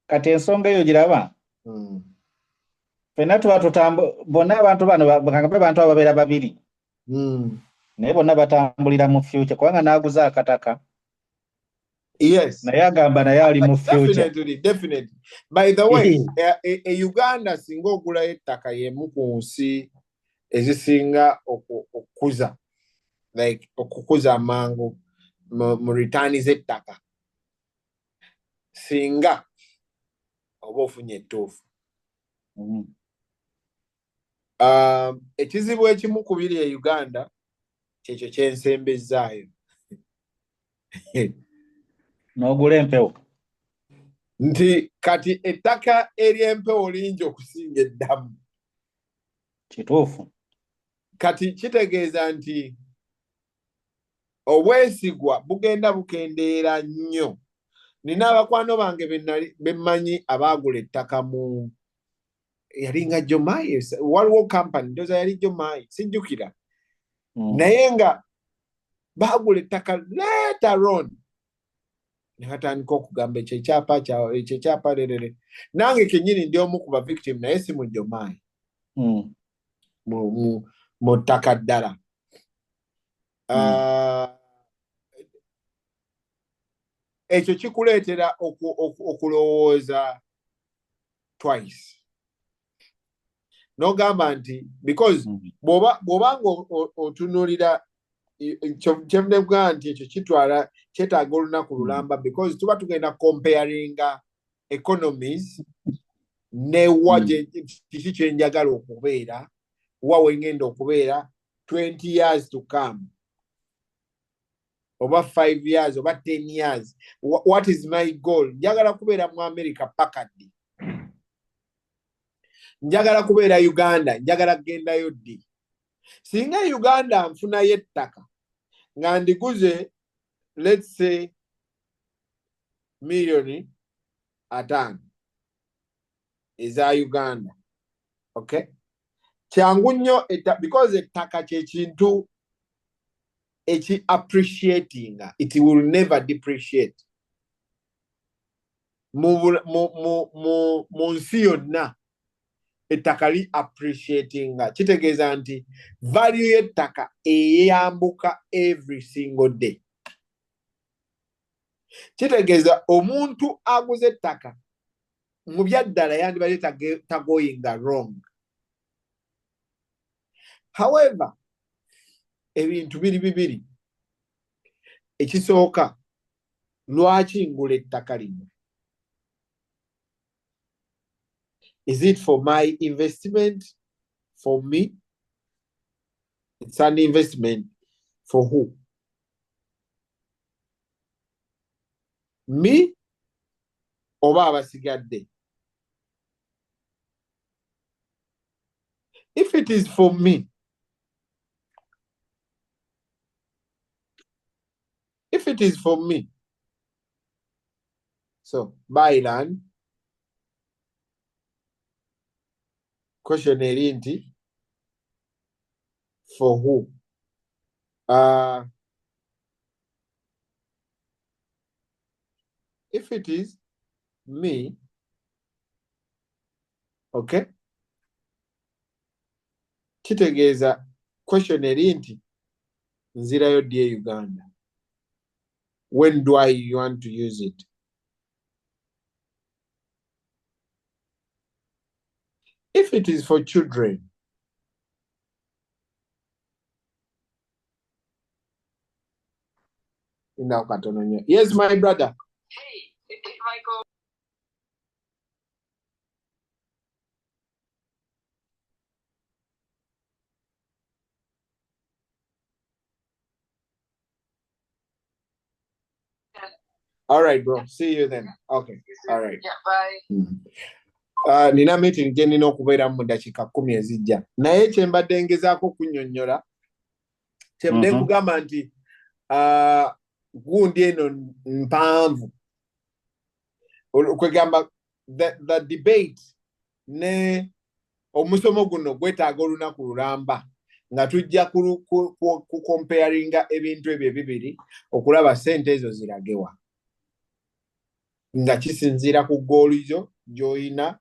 E: kati ensonga eyo giraba. Ffenna tuba bonna abantu bano kangambe abantu abo babeera babiri. Naye bonna batambulira mu future, kubanga n'aguza akataka. Naye agamba naye ali mu future.
B: Definitely, definitely. By the way, e Uganda singa ogulayo ettaka y'emu ku nsi ezisinga okukuza, like okukuza amangu mu return z'ettaka, singa oba ofunye ettuufu. Ekizibu ekimu ku biri e Uganda kyekyo ky'ensembezzaayo.
E: N'ogula empewo.
B: Nti kati ettaka ery'empewo lingi okusinga eddamu.
E: Kituufu.
B: Kati kitegeeza nti obwesigwa bugenda bukendeera nnyo. Nina abakwano bange bemmanyi abaagula ettaka mu yalinga Jomayi, waliwo company ndowooza yali Jomayi, sijjukira. Naye nga baagula ettaka later on ne batandika okugamba ekyo ekyapa kya ekyo ekyapa lerere. Nange kennyini ndi omu ku ba victim, naye si mu Jomayi. Mu ttaka ddala. Ekyo kikuleetera okulowooza twice. N'ogamba nti because bw'oba nga otunuulira kyenvudde nti ekyo kitwala kyetaaga olunaku lulamba, because tuba tugenda comparinga economies ne wa kiki kye njagala okubeera, wa we ngenda okubeera 20 years to come, oba 5 years oba 10 years. What is my goal? Njagala kubeera mu America paka ddi? Njagala kubeera Uganda, njagala kugendayo ddi? Singa Uganda nfunayo ettaka nga ndiguze, let's say 50 million eza Uganda, okay, kyangu nnyo because ettaka kye kintu eki appreciatinga, it will never depreciate mu nsi yonna. Ettaka li appreciatinga, kitegeeza nti value y'ettaka eyambuka every single day. Kitegeeza omuntu aguze ettaka mu byaddala yandibadde tagoyinga wrong. However, ebintu biri bibiri. Ekisooka, lwaki ngula ettaka lino? Is it for my investment, for me? It's an investment for who? Me oba abasigadde? If it is for me, if it is for me, so buy land. Question eri nti for who? If it is me, okay, kitegeeza question eri nti nzirayo ddi e Uganda? When do I want to use it? If it is for children, Indawo katono nnyo. Yes, my brother.
D: Hey, if I go
B: All right, bro. See you then. Okay. All right.
D: Yeah, bye.
B: Nina meeting gye nnina okubeeramu mu ddakiika 10 ezijja, naye kye mbadde ngezaako okunnyonnyola, kyembadde nkugamba nti gundi eno mpanvu, kwegamba the debate ne omusomo guno gwetaaga olunaku lulamba nga tujja kukomparinga ebintu ebyo ebibiri okulaba ssente ezo ziragewa, nga kisinziira ku goal zo gy'olina,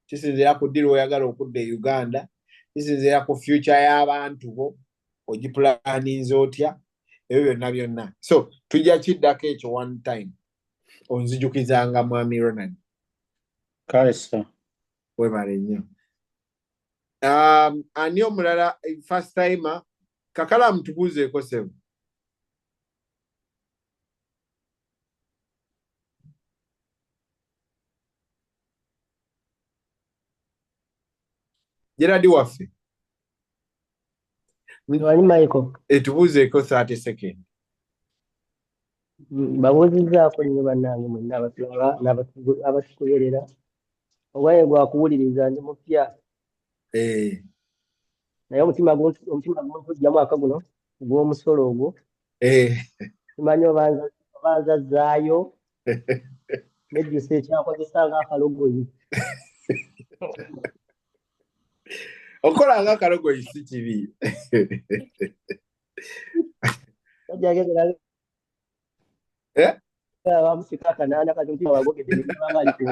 B: kisinziira ku ddi lw'oyagala okudda e Uganda, kisinziira ku future y'abantu bo ogipulaninze otya, ebyo byonna byonna. So tujja kiddako ekyo one time, onzijukizanga Mwami Ronald.
E: Kale sir.
B: Webale nnyo. Ani omulala first timer? Kakalamu tubuuzeeko ssebo. Gerard waffe.
L: Wali Michael.
B: Tubuuzeeko 30 seconds.
L: Mbabuuzizzaako nnyo bannange mwenna abatulaba n'abatugoberera. Obwaye gwakuwuliriza, ndi mupya. Naye omutima guntujja mwaka guno ogw'omusolo ogwo. Simanyi oba nzazzaayo, nejjusa ekyakozesa ng'akalogoyi.
B: Okola ng'akalogoyi si kibi.
L: Bamusika akanaana kati omutima wagogedde ne ali ku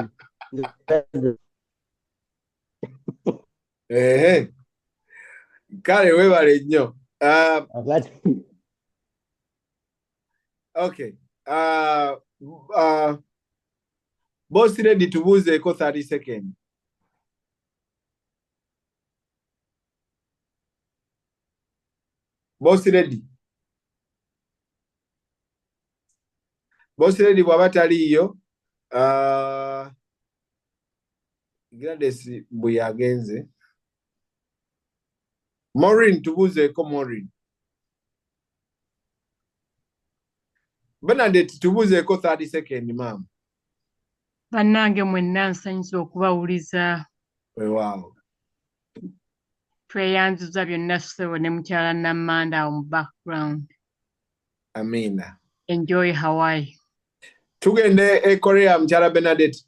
B: Kale weebale nnyo. Okay. Boss ready tubuuzeeko 30 seconds. Boss ready. Boss ready bw'aba taliiyo, Gladys bwe yagenze. Maureen tubuuzeeko Maureen. Bernadette tubuuzeeko 30 seconds ma'am.
M: Bannange mwenna nsanyuse okubawuliza.
B: Weewaawo.
M: Tweyanziza byonna ssebo ne mukyala Nammanda awo mu background.
B: Amina.
M: Enjoy Hawaii.
B: Tugende e Korea mukyala Bernadette.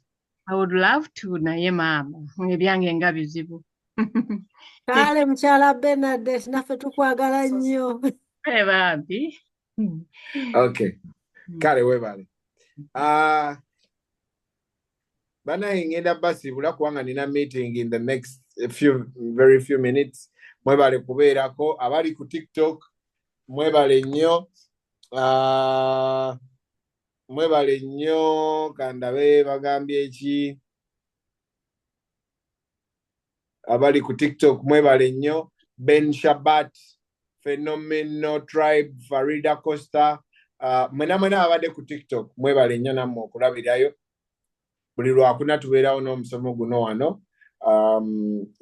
M: I would love to, naye maama ebyange nga bizibu.
A: Kale mukyala Bernadette naffe tukwagala nnyo.
M: Bambi.
B: Okay. Kale weebale. Banaye ngenda basiibula kubanga nina meeting in the next few very few minutes. Mwebale kubeerako, abali ku TikTok mwebale nnyo. Mwebale nnyo, kandabe bagambye ki. Abali ku TikTok mwebale nnyo. Ben Shabat, Phenomenal Tribe, Farida Costa, mwena mwena abadde ku TikTok mwebale nnyo nammwe okulabirayo. Buli lwakuna tubeerawo n'omusomo guno wano.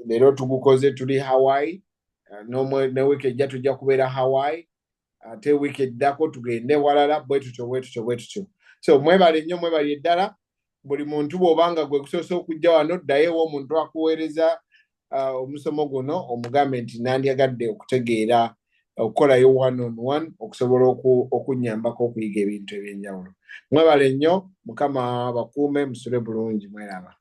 B: Leero tugukoze tuli Hawaii, ne wiiki ejja tujja kubeera Hawaii, ate wiiki eddako tugende walala, bwe tutyo bwe tutyo bwe tutyo. So mwebale nnyo, mwebale ddala. Buli muntu bw'obanga gwe gusoose okujja wano, ddayo ew'omuntu akuweereza omusomo guno, omugambe nti nandyagadde okutegeera okukolayo one on one okusobola okunnyambako okuyiga ebintu ebyenjawulo. Mwebale nnyo, Mukama bakuume, musule bulungi, mweraba.